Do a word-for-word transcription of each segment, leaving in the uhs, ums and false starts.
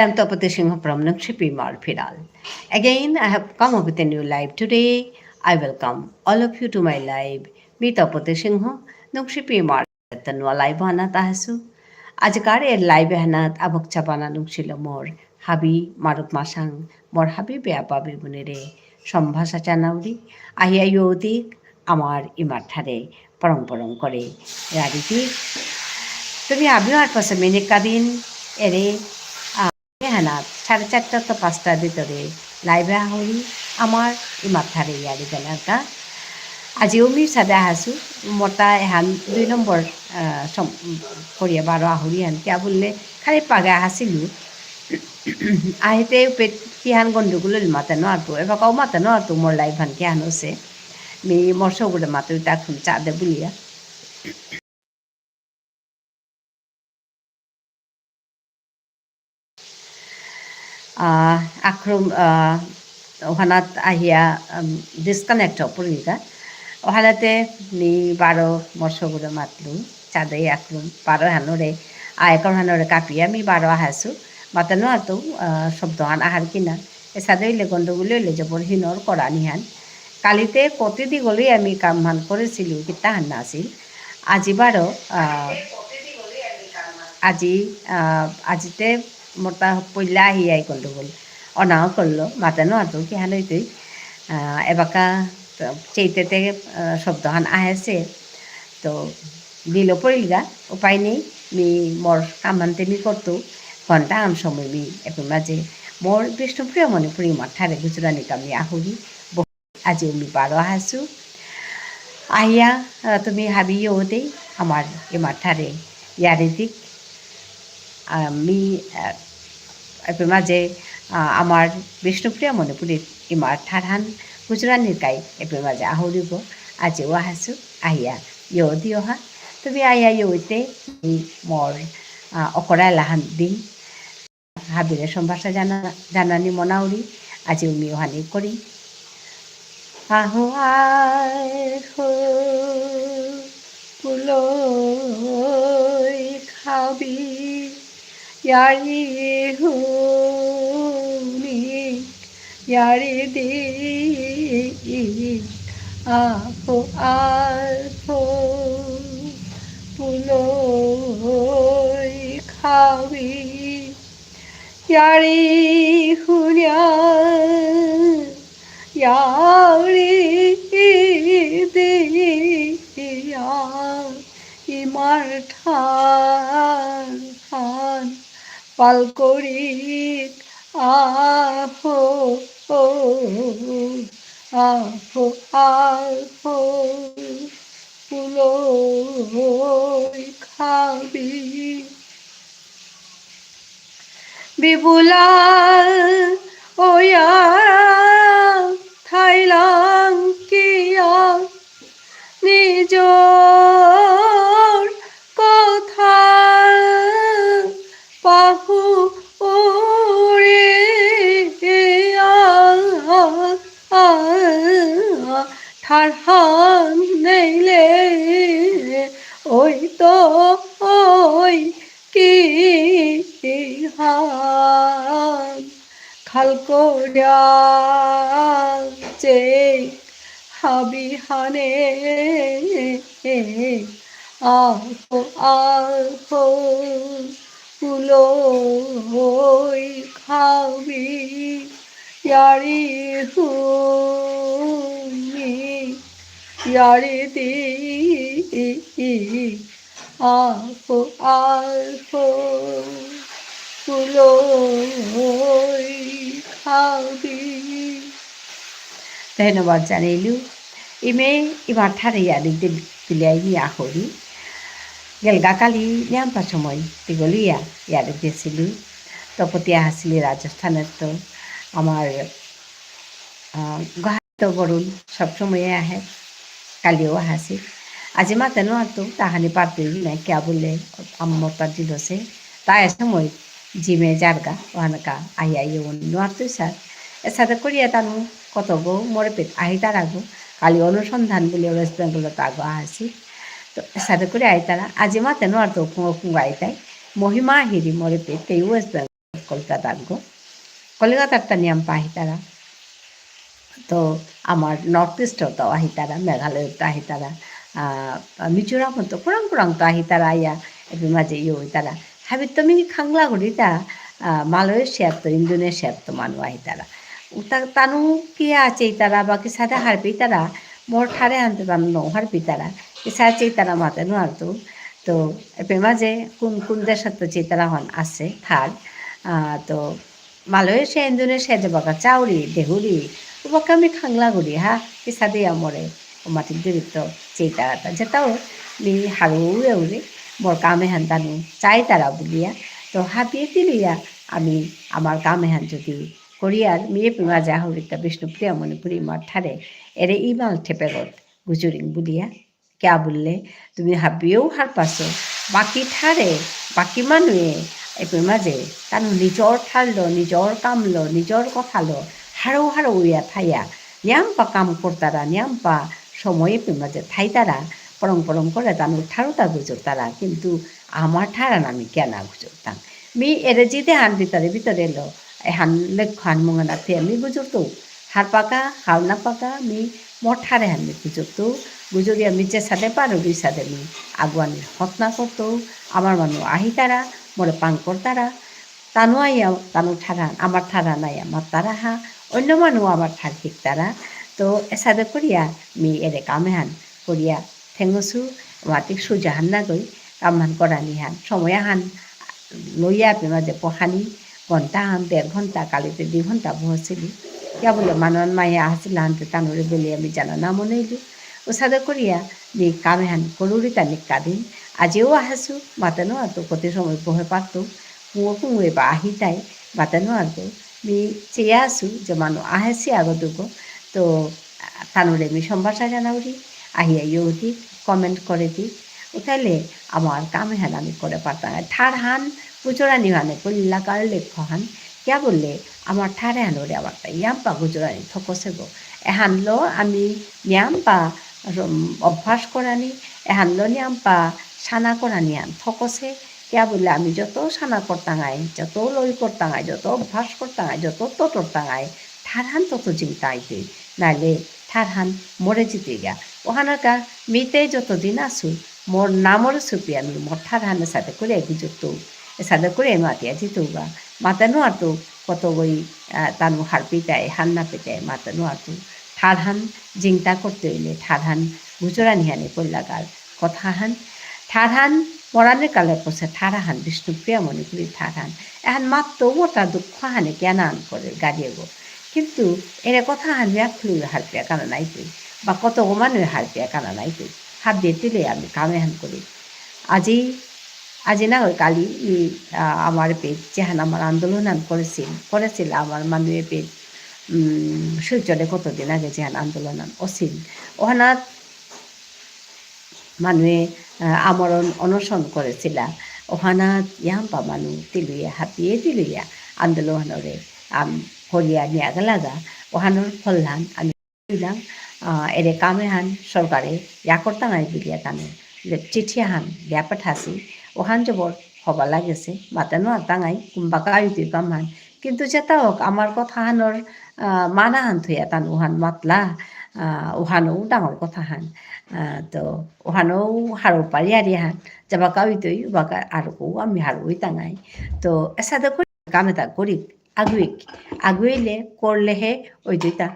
I'm Tapati Singha from Nungshipi Imar Phiral. Again, I have come up with a new live today. I welcome all of you to my live. মি তপতি সিংহ, নুংশিপি ইমার নুয়া live হানাত আহেসু। আজিকার এ live হানাত আবক চাবানা নুংশিল মোর হাবি মারুপ মাসাং, মোর হাবি বেয়াপা বেবুনিরে সম্ভাষা জানাউরি। আহিয়া ইয়ৌদিক আমার ইমার ঠারে পরং পরং করে রারিদিক। তুমি আবিও আর পাশে মিনিট কাদিন এরে, আ, এহানাত সাড়ে চারটা তো পাঁচটার ভিতরে live এ আহুরি আমার ইমার ঠারে ইয়ারি জানারকা। আজিও মি সাদে আহাসু, মোটা এহান দুই নম্বর, আ, সম-, করিয়া বারো আহুরি হান, কিয়া বুললে খালি পাগে আহাসিলু। আহিতে উপে কিহান গন্ডগোল ইল মাতে নুয়ারতু, এবাকাও মাতে নুয়ারতু মোর live হান কিহান অসে। মি মোর সৌগরে মাতুরি তা খুন চা দে বুলিয়া। আহ, আক্রম-, আহ, ওহানাত আহিয়া, উম, disconnect অ পড়িলগা। ওহানাতে মি বারো মোর সৌগরে মাতলু, চাদে আক্রম, বারো হানরে, আয়কর হানরে কাপিয়া মি বারো আহাসু। মাতে নুয়ারতু, আহ, শব্দ হান আহার কিনা। এসাদে ইলে গন্ডগোল ইলে জবর হিনর করানি হান। কালিতে কতি দিগলি আমি কাম হান করেসিলু, কিতা হান নাসিল। আজি বারো, আহ, আজি, আহ, আজিতে মোরতা পইলা আহি আই গন্ডগোল। অনাও করলো, মাতে নুয়ারতু কিহান অইতই। আহ, এবাকা চেইতেতে, আহ, শব্দ হান আহেসে। তো দিল পড়িলগা, উপায় নেই। মি মোর কাম হানতে মি করতু, ঘন্টা আন সময় মি এপে মাঝে মোর বিষ্ণুপ্রিয়া মণিপুরী ইমার ঠারে গুজরানি কামি আহুরি। আজি মি বারো আহাসু। আহিয়া, আহ, তুমি হাবি ইয়ৌদে আমার ইমার ঠারে ইয়ারি দিক। আহ, মি, আহ, এপে মাঝে, আহ, আমার বিষ্ণুপ্রিয়া মণিপুরী ইমার ঠারহান গুজরানির কাই এপে মাঝে আহুরিব। আজিও আহাসু, আহিয়া ইয়ৌদিয়ো হা। তুমি আহিয়া ইয়ৌতে মি মোর, আহ, অকরা এলাহান দিম। হাবিরে সম্ভাষা জানা-, জানানি মনাউরি, আজি উমি ওহানি করি। আহো আহো, পুলই খাবি, ইয়ারি হুনি, ইয়ারি দি, আহো আহো, পুলই খাবি। ইয়ারি হুনিয়া, ইয়ারি দিয়া, ইমার ঠারহান পাল করি আহো, আহো, আহো, পুলই খাবি। বিবুলা ওয়া থাইলাং কিয়া নিজর কথা পাহুরিয়া ঠারহান নেইলে ওই তো ওই কিহান খাল করিয়া যে হাবিহানে আহো আহো পুলই খাবি ইয়ারি হুনি ইয়ারি দি আহো আহো পুলই খাবি। ধন্যবাদ জানাইলু। ইমে ইমার ঠারে ইয়ারি দিল পিলিয়াই মি আহরি। গেলগা কালি নিয়াম্পা সময় তিগলিয়া ইয়ারি দিসিলু। তপতি আহাসিলি রাজস্থানেত্ত আমার, আহ, তো বরুণ সবসময় আহে, কালিও আহাসি। আজি মাতে নুয়ারতু, তাহানি পারতু না, কিয়া বুলে, আম্মর তার দিলসে, তাই সময় জিমে যারগা, ওহানকা আই আই ও নুয়ারতু স্যার। এসাদে করিয়া তানু কতগো মোরে পেত আহি তারাগো, কালি অনুসন্ধান বুলে West Bengal তাগো আহাসি। তো এসাদে করে আই তারা, আজি মাতে নুয়ারতু কুঙ্গ কুঙ্গ আই তাই, মহিমা হিরি মোরে পেত, তেই West Bengal। কলকাতাত গো। কলকাতাত তা নিয়াম পা আহিতারা। তো আমার North East তো আহিতারা, মেঘালয় তো আহিতারা, আহ, মিজোরাম তো কুরাং কুরাং তো আহিতারা আয়া, এপি মাঝে ইয়ে হইতারা। হাবিত্ত মি খাংলা করিতা, আহ, মালয়েশিয়া তো, ইন্দোনেশিয়া তো মানু আহিতারা। উতা তানু কিয়া চেইতারা বা কিসাদে হারপিতারা, মোর ঠারে হানতে তানু ন হারপিতারা, কিসা চেইতারা মাতে নুয়ারতু। তো এপি মাঝে কোন কোন দেশত তো চেইতারা হন আছে, ঠার, আহ, তো মালয়েশিয়া, ইন্দোনেশিয়া যেবাকা চাউরি, দেহুরি, উবাকা মি খাংলা গুরি, হা, কিসাদে ইয়া মোরে, ও মাটিক দিরিত্ত চেইতারাতা। যেতাও মি হারৌ এউরে, মোর কাম এহান তানু চাইতারা বুলিয়া। তো হাবিয়ে তিলিয়া আমি আমার কাম এহান যদি করিয়ার, মি এপি মাঝে আহুরিতা বিষ্ণুপ্রিয়া মণিপুরী মার ঠারে, এরে ইমাল ঠেপেগত গুজুরিং বুলিয়া। কিয়া বুললে, তুমি হাবিয়েও হারপাসো, বাকি ঠারে, বাকি মানুয়ে, এপি মাঝে, তানু নিজর ঠারলো, নিজর কামলো, নিজর কথালো, হারৌ হারৌ ইয়া থাইয়া, নিয়াম্পা কাম করতারা, নিয়াম্পা সময় এপি মাঝে থাইতারা, পরং পরং করে তানু ঠারুতা গুজরতারা, কিন্তু আমার ঠারহান আমি কিয়া না গুজরতাং। মি এরে জিদে হান ভিতরে ভিতরে লো, এহান লক্ষ্য হান মুঙে না থিয়া মি গুজরতু, হারপাকা, হার না পাকা, মি মোর ঠারে হান মি গুজরতু, গুজরিয়া মি যেসাদে পারু, রিসাদে মি আগুয়ানির হতনা করতু, আমার মানু আহিতারা, মোরে পাং করতারা, তানু আইয়া, তানু ঠারহান, আমার ঠারহান আইয়া মাত্তারা হা, অন্য মানু আমার ঠার হিকতারা, তো এসাদে করিয়া মি এরে কাম এহান করিয়া থেঙসু, মাতিক সুজা হান না গই, কাম হান করানি হান, সময় হান লইয়া এপি মাঝে পহানি, ঘন্টা হান, দেড় ঘন্টা, কালিতে দুই ঘন্টা বহসিলি। কিয়া বুলে মানুহান মায়া আসিলা হানতে তানুরে বুলে আমি জানা না মনেইলি। উসাদে করিয়া মি কাম এহান করুরি তা নিকাদিন। আজিও আহেসু, মাতে নুয়ারতু কতি সময় বহে পারতু, কুঙো কুঙো এবা আহিতাই, মাতে নুয়ারতু। মি চেয়া আসু, যে মানু আহেসি আগো দুগো। তো, আহ, তানুরে মি সম্ভাষা জানাউরি, আহিয়া ইয়ো দি, comment করে দি। উতাইলে আমার কাম এহান আমি করে পারতাম। ঠারহান গুজরানি হানে, পল্লাকার লেখহান, কিয়া বুললে, আমার ঠার এহানরে আমার তাই ইয়াম্পা গুজরানি থকসে গো। এহানলো আমি নিয়াম্পা, উম, অভ্যাস করানি, এহানলো নিয়াম্পা সানা করানি হান থকসে। কিয়া বুললে, আমি যত সানা করতাঙাই, যত লই করতাঙাই, যত অভ্যাস করতাঙাই, যত ততরতাঙাই, ঠারহান তত জিংতা আইতই। নাইলে ঠারহান মরে জিতইগা। ওহানাকা মিতে যতদিন আসু, মোর নামরে সুপিয়া মি মোর ঠারহান এসাদে করে গুজরতু, এসাদে করে মাতিয়া জিতুগা। মাতে নুয়ারতু কত গই, আহ, তানু হারপিতাই, হার না পিতাই, মাতে নুয়ারতু। ঠারহান জিংতা করতে হইলে, ঠারহান গুজরানি হানে পল্লাকার কথাহান। ঠারহান মরানির কালে পসে ঠারহান, বিষ্ণুপ্রিয়া মণিপুরী ঠারহান। এহান মাত্ত মোটা দুঃখ হানে জ্ঞান আন করে গাড়িয়ে গো। কিন্তু এরে কথাহান মি আখুলি হারপিয়া কানা নাইতই, বা কত গো মানু হারপিয়া কানা নাইতই। হাবিয়ে তিলে আমি কাম এহান করি। আজি, আজি না হয় কালি, ই, আ, আমার page, যেহান আমার আন্দোলন আন করেছিল, করেছিল আমার মানুয়ে page, উম, শিলচরে কতদিন আগে যেহান আন্দোলন আন অসিল। ওহানাত মানুয়ে, আহ, আমরণ অনশন করেছিলা। ওহানাত ইয়াম্পা মানু তিলুইয়া, হাবিয়ে তিলুইয়া, আন্দোলনরে, আম, করিয়া নিয়া গেলাগা। ওহানর ফলহান আমি দিলাম, আহ, এরে কাম এহান সরকারে ইয়া করতাঙাই বুলিয়া তানু, যে চিঠি আহান দিয়া পাঠাসি। ওহান জবর হবা লাগেসে, মাতে নুয়ারতাঙাই, কুম্বাকা ইউতি কামহান। কিন্তু যেতা হোক, আমার কথাহানর, আহ, মানাহান থইয়া তানু ওহান মাতলা, আহ, ওহানও ডাঙর কথাহান। আহ, তো ওহানও হারৌ পারিয়ারি হান, যেবাকা অইতই, উবাকা আরকউ আমি হারৌ অইতাঙাই। তো এসাদে করি কাম এতা করি, আগুইক, আগুইলে করলেহে অইতইতা।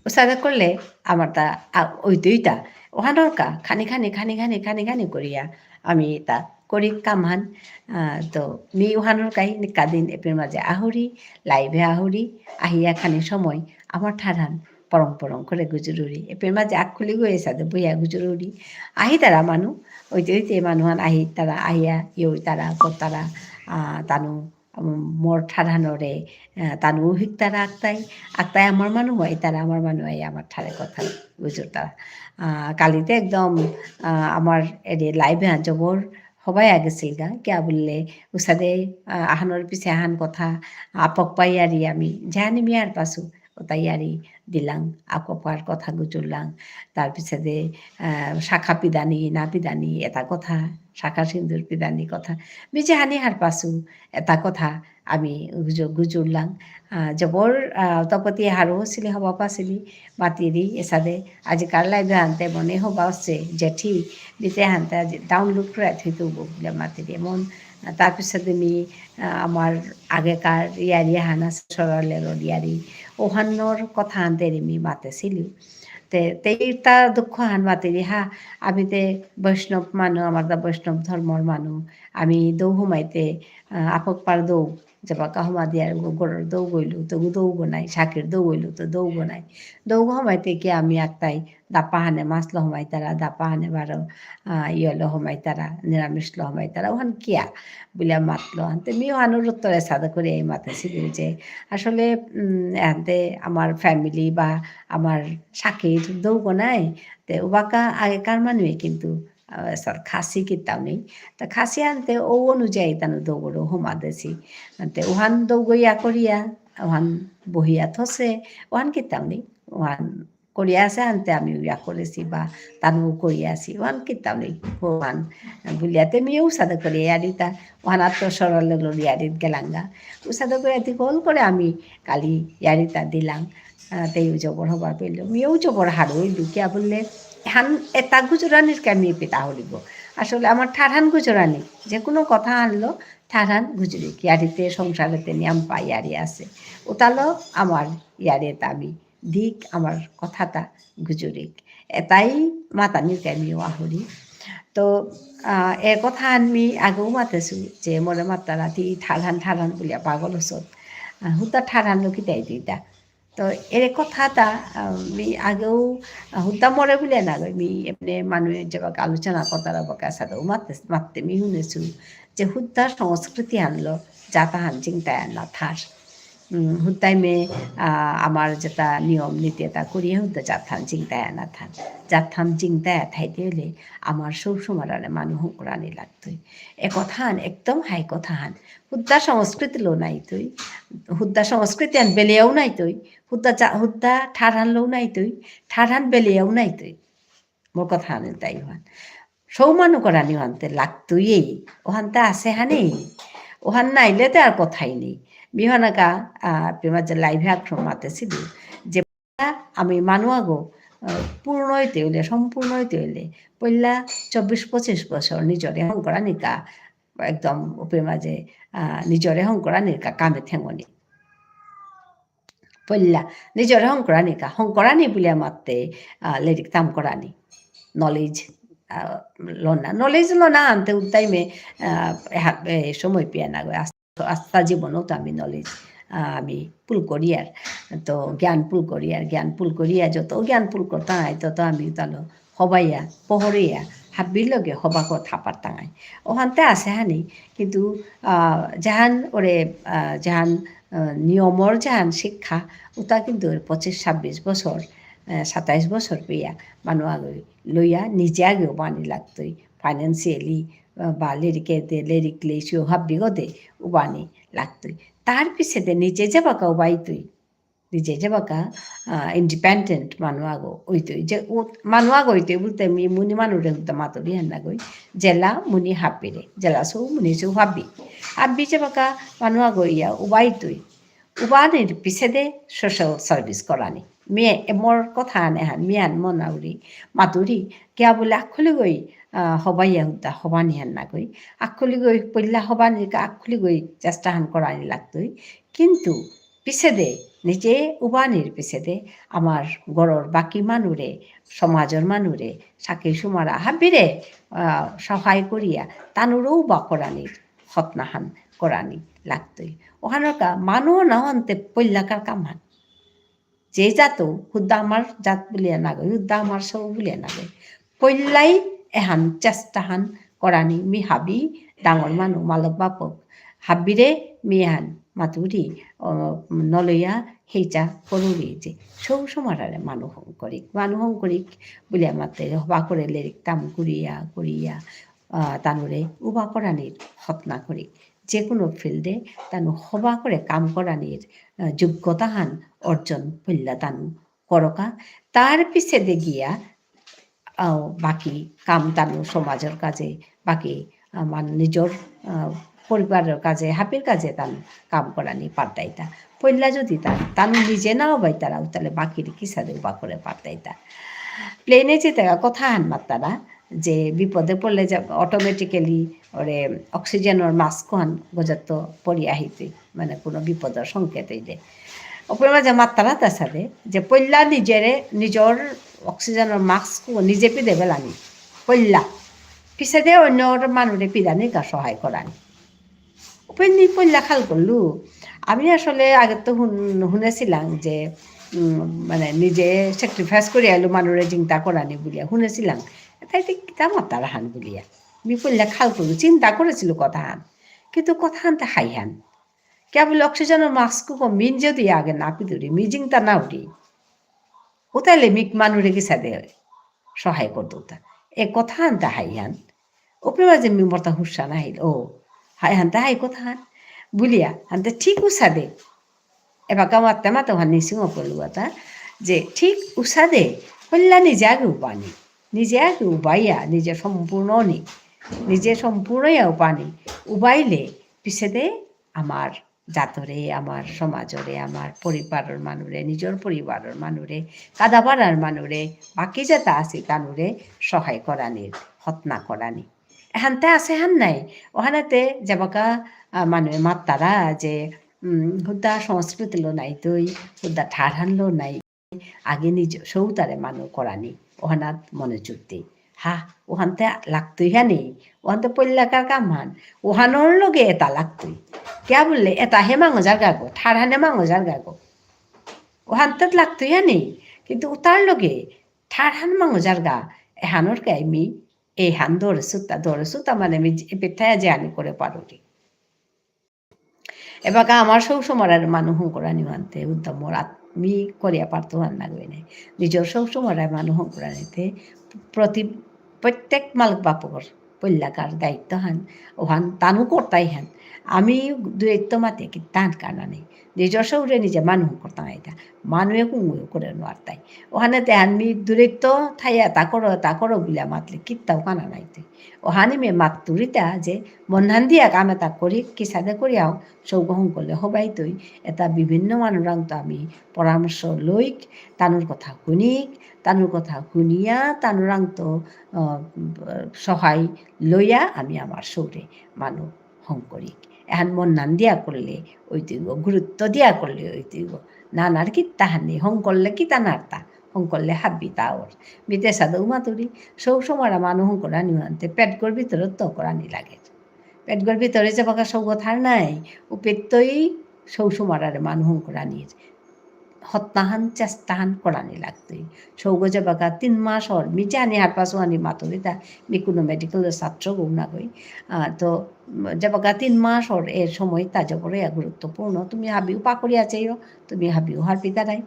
উসাদে করলে আমার তা, আ, অইতইতা। ওহানর কা, খানি খানি, খানি খানি, খানি খানি করিয়া আমি তা করি কামহান। আহ, তো মি ওহানর কাই নিকাদিন এপের মাঝে আহুরি, live এ আহুরি, আহিয়া খানি সময় আমার ঠারহান পরং পরং করে গুজরুরি। এপের মাঝে আখুলি গো এসাদে বইয়া গুজরুরি। আহিতারা মানু, অইতে অইতে মানুহান আহিতারা, আহিয়া ইয়ো তারা, করতারা, আহ, তানু উম, মোর ঠারহানরে, আহ, তানু হিকতারা আকতাই, আকতাই আমার মানু আইতারা, আমার মানু আই আমার ঠারে কথা গুজরতারা। আহ, কালিতে একদম, আহ, আমার এরে live এ জবর হবাই আগেসিলগা, কিয়া বুললে, উসাদে, আহ, আহানর পিছে আহান কথা, আপক পাইয়ারি আমি, জানি মিয়ার পাসু, ওতাইয়ারি, দিলাং, আকপার কথা গুজুরলাং, তার পিছেদে, আহ, শাখা পিদানি, না পিদানি, এতা কথা, শাখা সিন্দুর পিদানি কথা। মি যেহানি হারপাসু, এতা কথা আমি গুজু-, গুজুরলাং। আহ, জবর, আহ, তপতি হারৌ সিলি হবা পাসিলি, মাতিরি, এসাদে, আজিকার live হানতে মনে হবা আসে, জেঠি, দিতে হানতে আজি download করে থইতু বুলে মাতিরি। এমন, আহ, তার পিছেদে মি, আহ, আমার আগেকার ইয়ারি হানা সরলের ইয়ারি, ওহানর কথা হানতে মি মাতেসিলি। তে, তেইতা দুঃখ হান মাতিরি হা, আমি তে বৈষ্ণব মানু, আমার তা বৈষ্ণব ধর্মর মানু, আমি দৌ হমাইতে, আহ, আপক পার দৌ, যেবাকা হমা দিয়ার গো-, গরর দৌ গইলু, তো গো দৌ গো নাই, সাকির দৌ গইলু, তো দৌ গো নাই। দৌ গো হমাইতে কি আমি আকতাই, দাপা হানে মাছ লো হমাইতারা, দাপা হানে বারো, আহ, ইয়ে লো হমাইতারা, নিরামিষ লো হমাইতারা, ওহান কিয়া? বুলিয়া মাতলো। আনতে মি ওহানর উত্তরে সাদা করে এই মাতেসিলি যে, আসলে, উম, আনতে আমার family বা আমার সাকির দৌ গো নাই, তে উবাকা আগেকার মানুয়ে কিন্তু, আহ, সর খাসি কিতাও নেই। তা খাসি আনতে ও অনুযায়ী তানু দৌগরো হমা দেসি। আনতে ওহান দৌগ ইয়া করিয়া, ওহান বহিয়া থসে, ওহান কিতাও নেই। ওহান করিয়া আসে আনতে আমি ইয়া করেসি বা তানু করিয়া আসি, ওহান কিতাও নেই। ওহান বুলিয়াতে মিও উসাদে করে ইয়ারিতা, ওহান আত্ম সরল লড়ি ইয়ারিত গেলাঙ্গা। উসাদে করে এতি গোল করে আমি কালি ইয়ারিতা দিলাম। আহ, তেও জবর হবা পেল। মিও জবর হারৌ ইলু, কিয়া বুললে, হান এতা গুজরানির কা মি পিতা হরিব। আসলে আমার ঠারহান গুজরানি, যে কোনো কথা আনলো, ঠারহান গুজরিক। ইয়ারিতে সংসারেতে নিয়াম পা ইয়ারি আসে। উতালো আমার ইয়ারিতা মি দিক, আমার কথাতা গুজরিক। এতাই মাতানির কা মিও আহরি। তো, আহ, এ কথাহান মি আগেও মাতেসু, যে মোরে মাতারা তি ঠারহান ঠারহান বুলিয়া পাগল হসত। আহ, হুতা ঠারহান লো কিতাই দিতা। তো এরে কথাতা, আহ, মি আগেও, আহ, হুদ্দা মোরে বুলে না গই, মি এমনে মানুয়ে যেবাকা আলোচনা করতারা বাকা সাদে মাততে, মাততে মি হুনেসু যে হুদ্দা সংস্কৃতি আনলো জাতহান জিংতায়া না থার। উম, হুদ্দাই মে, আহ, আমার যেতা নিয়ম নীতি এতা করিয়া হুদ্দা জাতহান জিংতায়া না থার। জাতহান জিংতায়া থাইতে হলে আমার সৌ সমারারে মানু হংকরানি লাগতই। এ কথাহান একদম হাই কথাহান। হুদ্দা সংস্কৃতি লো নাইতই, হুদ্দা সংস্কৃতি আন বেলিয়াও নাইতই, হুদ্দা জা-, হুদ্দা ঠারহান লো নাইতই, ঠারহান বেলিয়াও নাইতই। মোর কথাহান তাই ওহান। সৌ মানু করানি ওহানতে লাগতই এই, ওহানতে আসে হানি, ওহান নাইলে তে আর কথাই নেই। মি ওহানাকা, আহ, প্রেমা যে live এ আক্রম মাতেসিলু, যে আমি মানু আগো, আহ, পূর্ণ হইতে হইলে, সম্পূর্ণ হইতে হইলে, পইলা চব্বিশ পঁচিশ বছর নিজরে হংকরানিকা, একদম উপরে মাঝে, আহ, নিজরে হংকরানির কা-, কামে থেঙনি। পইলা, নিজরে হংকরানি কা-, হংকরানি বুলিয়া মাততে, আহ, লেরিক তাম করানি। Knowledge, আহ, লনা। Knowledge লনা আনতে উদ্দাইমে, আহ, এহা-, এ, সময় পিয়া না গো। আস-, আস্তা জীবনও তো আমি knowledge, আহ, আমি পুল করিয়ার। তো জ্ঞান পুল করিয়ার, জ্ঞান পুল করিয়া যত জ্ঞান পুল করতাম, তত আমি তাহলে হবাইয়া, পহরিয়া, হাব্বির লগে হবা কথা পারতাঙাই। ওহানতে আসে হানি, কিন্তু, আহ, জাহান ওরে, আহ, জাহান, আহ, নিয়মর জাহান শিক্ষা, ওটা কিন্তু ওর পঁচিশ ছাব্বিশ বছর, আহ, সাতাইশ বছর পেয়া, মানু আগে লইয়া নিজে আগে উবানি লাগতই, financially, আহ, বা লেরিকে দে, লেরিক লেইসিও হাব্বি গদে উবানি লাগতই। তার পিছেদে নিজে যেবাকা উবাইতই, নিজে যেবাকা, আহ, independent মানু আগো অইতই। যে উ-, মানু আগো অইতই বুলতে মি মুনি মানুরে হুদ্দা মাতুরি হান নাগই। জেলা মুনি হাব্বিরে। জেলা সৌ মুনি সৌ হাব্বি। হাব্বি যেবাকা মানু আগো ইয়া উবাইতই। উবানির পিছেদে social service করানি। মিয়ে এ মোর কথা আনে হান, মিয়ান মনাউরি, মাতুরি, কিয়া বুলে আখুলি গই, আহ, হবাইয়া হুদ্দা হবানি হান নাগই। আখুলি গই পইলা হবানির কা আখুলি গই চেষ্টা হান করানি লাগতই। কিন্তু পিছেদে, নিজে উবানির পিছেদে আমার ঘরর বাকি মানুরে, সমাজর মানুরে, সাকি সুমারা হাবিরে, আহ, সহায় করিয়া তানুরও উবা করানির হতনাহান করানি লাগতই। ওহানর কা মানু না হনতে পইলাকার কামহান। যে জাতও, হুদ্দা আমার জাত বুলিয়া নাগই, হুদ্দা আমার সৌ বুলিয়া নাগই। পইলাই এহান চেষ্টাহান করানি মি হাবি ডাঙর মানু মালক বাপক। হাবিরে মি এহান মাতুরি, অ, নলয়া হেইচা করুরি যে সৌ সমারারে মানু হং করিক, মানু হং করিক বুলিয়া মাতে হবা করে লেরিক তাম করিয়া, করিয়া, আহ, তানুরে উবা করানির হতনা করিক। যে কোনো field এ তানু হবা করে কাম করানির, আহ, যোগ্যতাহান অর্জন করলা তানু করকা, তার পিছেদে গিয়া, আহ, বাকি কাম তানু সমাজর কাজে, বাকি আমার নিজর, আহ, পরিবারর কাজে, হাবির কাজে তানু কাম করানি পারতাইতা। পইলা যদি তা-, তানু নিজে না উবাইতারা, তাহলে বাকিরে কিসাদে উবা করে পারতাইতা। Plain এ যে তারা কথা হান মাত্তারা, যে বিপদে পড়লে যে automatically ওরে oxygen র mask হান গজত পরি আহিতে, মানে কোনো বিপদর সংকেত হইলে। ওপরে মাঝে মাত্তারা তার সাথে যে পইলা নিজেরে, নিজর oxygen র mask নিজে পিদে বেলানি। পইলা। পিছেদে অন্য মানুরে পিদানি কা সহায় করানি। ওপরে নি পইলা খাল করলু। আমি আসলে আগে তো হুন-, শুনেছিলাম যে, উম, মানে নিজে sacrifice করে আইলো মানুরে চিন্তা করানি বুলিয়া শুনেছিলাম। তাই তো কিতা মাতারা হান বুলিয়া। মি পইলা খাল করলু, চিন্তা করেছিল কথা হান। কিন্তু কথা হান তা হাই হান। কেবল oxygen র mask কো মিন যদি আগে না পিদুরি, মি জিংতা না উঠি। উতাইলে মিক মানুরে কিসাদে সহায় করতো তা। এ কথা আনতে হাই হান। ওপরে মাঝে মি মরতা হুসা না হাইল। ও, হাই হানতে হাই কথা হান। বুলিয়া, হানতে ঠিক উসাদে। এবাকা মাতে মাতে হান নিসিং অপলুয়াতা। যে ঠিক উসাদে, হল্লা নিজে আগে উবানি। নিজে আগে উবাইয়া, নিজে সম্পূর্ণ নি। নিজে সম্পূর্ণ ইয়া উবানি। উবাইলে, পিছেদে আমার জাতরে, আমার সমাজরে, আমার পরিবারর মানুরে, নিজর পরিবারর মানুরে, কাদাবারার মানুরে, বাকি যেতা আছে তানুরে সহায় করানির, হতনা করানি। এহানতে আছে হান নাই। ওহানাতে যেবাকা, আহ, মানুয়ে মাত্তারা যে, উম, হুদ্দা সংস্কৃতি লো নাই তুই, হুদ্দা ঠারহান লো নাই। আগে নিজ সৌতারে মানু করানি, ওহানাত মনে চুক্তি। হা, ওহানতে লাগতই হানি, ওহানতে পল্লাকার কাম হান, ওহানর লগে এতা লাগতই। কিয়া বুললে, এতা হে মাঙ যারগা গো, ঠারহানে মাঙ যারগা গো। ওহানতে লাগতই হানি, কিন্তু উতার লগে ঠারহান মাঙ যারগা, এহানর কে আমি, এহান দরে সুতা, দরে সুতা মানে আমি এ পেথায় যে আনি করে পারুরি। এবাকা আমার সৌ সমারার মানু হংকরানি হানতে উদ্যম রাত মি করিয়া পারতো হান না গই নাই। নিজর সৌ সমারার মানু হংকরানিতে প্রতি, প্রত্যেক মালক বাপকর পল্লাকার দায়িত্ব হান, ওহান তানু করতাই হান। আমি দূরেত্ব মাতে কি তান কানা নেই। নিজর সৌরে নিজে মানু হংকরতাই তা। মানুয়ে কুঙুয়ে করে নোয়ারতাই। ওহানে তে হান মি দূরেত্ব থাইয়া তা করো, তা করো বুলিয়া মাতলে কিত্তাও কানা নাই তে। ওহানি মি মাতুরিতা যে মনহান দিয়া কাম এতা করি, কিসাদে করিয়াও, সৌগ হংকরলে হবাই তৈ, এতা বিভিন্ন মানুরাংতো আমি পরামর্শ লইক, তানুর কথা হুনিক, তানুর কথা হুনিয়া, তানুরাংতো, আহ, সহায় লইয়া আমি আমার সৌরে মানু হংকরিক। এহান মনহান দিয়া করলে ওই তুইব, গুরুত্ব দিয়া করলে ওই তুইব। নানার কিত্তাহানি, হংকরলে কিতা নারতা, হংকরলে হাব্বি তাওর। মিতে সাদে উমাতুরি, সৌ সমারা মানু হংকরানি হানতে পেটগর ভিতরে তো করানি লাগে। পেটগর ভিতরে যে বাকা সৌগ থার নাই, ও পেটতই সৌ সমারারে মানু হংকরানির। হত্তাহান, চেষ্টাহান করানি লাগতই। সৌগ যে বাকা তিন মাস অর, মি জানি হারপাসু আনি মাতুরিতা, মি কোনো medical ছাত্র গৌ না গই। আহ, তো, উম, যে বাকা তিন মাস অর এর সময় তা জবরে গুরুত্বপূর্ণ। তুমি হাবিও পাকরিয়া চেয়েও, তুমি হাবিও হারপিতা নাই।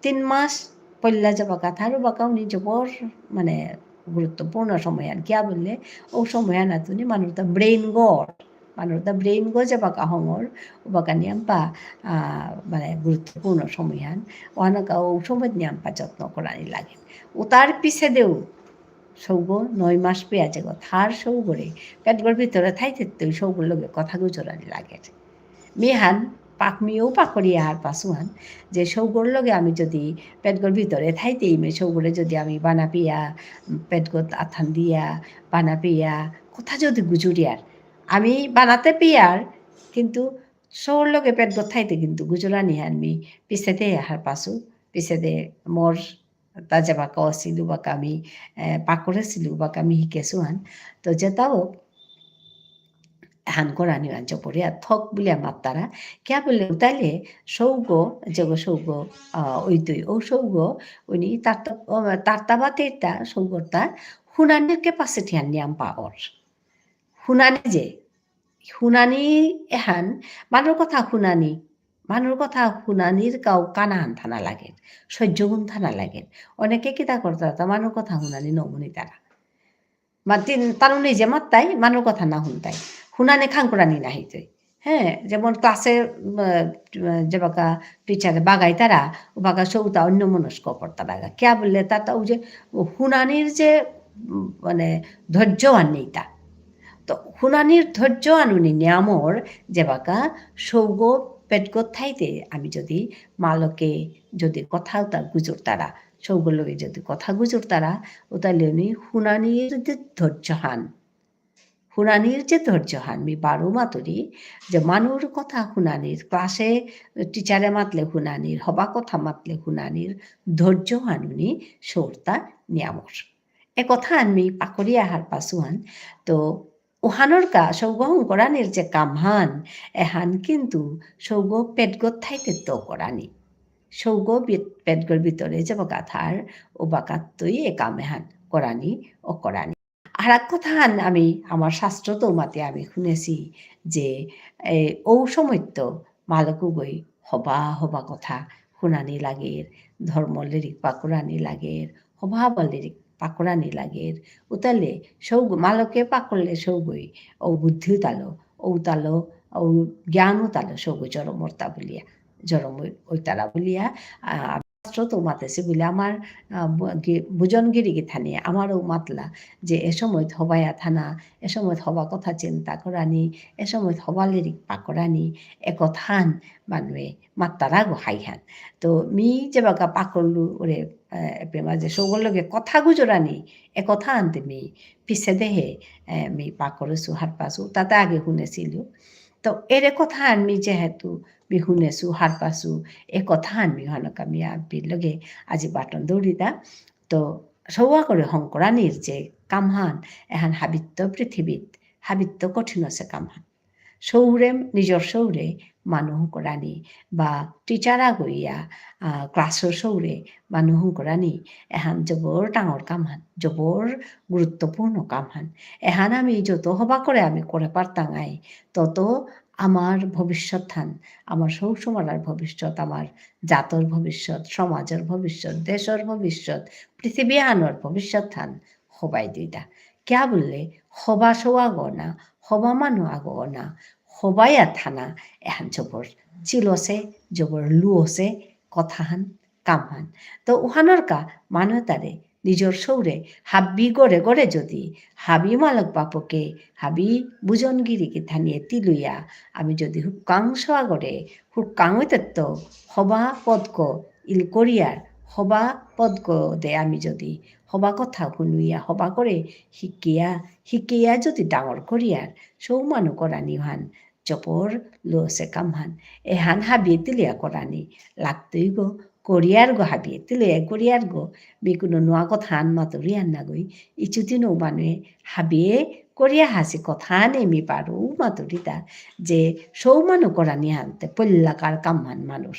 তিন মাস পল্লা যে বাকা থারু বাকা উনি জবর, মানে, গুরুত্বপূর্ণ সময়হান। কিয়া বুললে, ও সময়হান আতুনি মানুর তা brain গর, মানুর তা brain গো যে বাকা হঙর, ও বাকা নিয়াম্পা, আহ, মানে, গুরুত্বপূর্ণ সময়হান। ওহানকা ও সময় নিয়াম্পা যত্ন করানি লাগে। ও তার পিছেদেও সৌগ নয় মাস পেয়া যেগ থার সৌগরে পেটগর ভিতরে থাইতে তো সৌগর লগে কথা গুজরানি লাগে। মিহান পাক মিও পাকরিয়া হারপাসুহান যে সৌগর লগে আমি যদি পেটগর ভিতরে থাইতেই মে সৌগরে যদি আমি বানা পিয়া, উম, পেটগত আথান দিয়া, বানা পিয়া, কথা যদি গুজুরিয়ার, আমি বানাতে পিয়ার, কিন্তু সৌর লগে পেটগত থাইতে কিন্তু গুজরানি হান মি পিছেদে হারপাসু, পিছেদে মোর তা যে বাকা অসিলু বাকা আমি, এ, পাকরেসিলু বাকা আমি হিকেসু হান। তো যেতাও হান করানি হান জবরে আর থক বুলিয়া মাত্তারা। কিয়া বুললে উতাইলে সৌগ, যেগ সৌগ, আ, ওই তুই, ও সৌগ, উনি তার তা, ও, তার তা বাতে তা সৌগর তা হুনানির capacity হান নিয়াম পাওর। হুনানি যে, হুনানি এহান, মানুর কথা হুনানি, মানুর কথা হুনানির কাউ কানাহান থানা লাগে, সহ্য গুণ থানা লাগে। অনেকে কিতা করতা, তা মানুর কথা হুনানি নমুনি তারা। মা তিন, তানু নিজে মাত্তাই, মানুর কথা না হুনতাই। হুনানি খাংকুরানি না হইতই। হ্যাঁ, যেমন ক্লাসে, উম, আহ, যেবাকা টিচারে বাগাইতারা, ওবাকা সৌতা অন্যমনস্ক করতারা। কিয়া বুললে তাতা ওই যে হুনানির যে, উম, মানে ধৈর্য আর নেইতা। তো হুনানির ধৈর্য আনুনি নিয়ামর যেবাকা সৌগ পেটগত থাইতে আমি যদি মালকে যদি কথা উতা গুজরতারা, সৌগর লগে যদি কথা গুজরতারা, উতালে উনি হুনানির যে ধৈর্য হান, হুনানির যে ধৈর্য হান মি বারো মাতুরি, যে মানুর কথা হুনানির, ক্লাসে টিচারে মাতলে হুনানির, হবা কথা মাতলে হুনানির, ধৈর্য হানুনি সৌরতা নিয়ামর। এ কথা আমি পাকরিয়া হারপাসুহান। তো উহানর কা সৌগ হংকরানির যে কামহান, এহান কিন্তু সৌগ পেটগত থাইতে তো করানি। সৌগ বি-, পেটগর ভিতরে যে বাকা থার, ও বাকাত্তই এ কাম এহান করানি, ও করানি। আর এক কথাহান আমি আমার শাস্ত্রত মাতে আমি শুনেছি যে, এ, ঔ সময়ত মালকগই হবা হবা কথা শুনানি লাগের, ধর্ম লিরিক পাকুরানি লাগের, হবা হবা লিরিক পাকুরানি লাগের। উতালে সৌগ, মালকে পাকরলে সৌগই, ঔ বুদ্ধি উতালো, ঔ উতালো, ঔ জ্ঞান উতালো সৌগ জরমরতা বুলিয়া, জরম ঐ-, ঐতারা বুলিয়া, আহ, শাস্ত্রত মাতেছে বুলে আমার, আহ, বু-, গি-, বুজন গিরি গিথানি আমারও মাতলা যে এ সময়ত হবায়া থানা, এ সময়ত হবা কথা চিন্তা করানি, এ সময়ত হবা লিরিক পাকরানি, এ কথান মানুয়ে মাত্তারা গো হাইহান। তো মি যে বাকা পাকরলু ওরে, আহ, এপে মাঝে সৌগর লগে কথা গুজরানি, এ কথা আনতে মি পিছে দেহে, আহ, মি পাকরেসু হারপাসু, তাতে আগে শুনেছিলু। তো এরে কথান মি যেহেতু মি শুনেসু, হারপাসু, এ কথান মি হানকা মি আবির লগে আজি বাটন দৌড়িতা। তো সৌগরে হংকরানির যে কামহান, এহান হাবিত্ত পৃথিবীত, হাবিত্ত কঠিন আছে কামহান। সৌরে, নিজর সৌরে মানু হংকরানি বা টিচার আগইয়া, আহ, ক্লাসর সৌরে মানু হংকরানি, এহান জবর ডাঙর কামহান, জবর গুরুত্বপূর্ণ কামহান। এহান আমি যত হবা করে আমি করে পারতাঙাই, তত আমার ভবিষ্যৎহান, আমার সৌ সমাজর ভবিষ্যৎ, আমার জাতর ভবিষ্যৎ, সমাজর ভবিষ্যৎ, দেশর ভবিষ্যৎ, পৃথিবী আহানর ভবিষ্যৎহান হবাই দিতা। কিয়া বুললে, হবা সৌ আগ না, হবা মানু আগ না, হবায়া থানা, এহান জবর চিলসে, জবর লুয়সে, কথাহান, কামহান। তো উহানর কা মানু তারে নিজর সৌরে হাবি গরে গরে যদি হাবি মালক বাপকে হাবি বুজন গিরি গিথানিয়ে তিলুয়া আমি যদি হুকাং সৌগরে হুকাং ঐতেত্ত হবা পদক ইল করিয়ার হবা পদক দে আমি যদি হবা কথা হুনুয়া হবা করে হিকিয়া হিকিয়া যদি ডাঙর করিয়ার সৌ মানু করানিহান জবর লসে কামহান। এহান হাবিয়ে তিলিয়া করানি লাগতই গো, করিয়ার গো হাবিয়ে তিলিয়া করিয়ার গো, মি কোনো নুয়া কথাহান মাতুরিয়ার না গই, ইচুদিনও মানুয়ে হাবিয়ে করিয়া হাসি কথাহানে মি বারো মাতুরিতা, যে সৌ মানু করানিহানতে পল্লাকার কামহান মানুষ,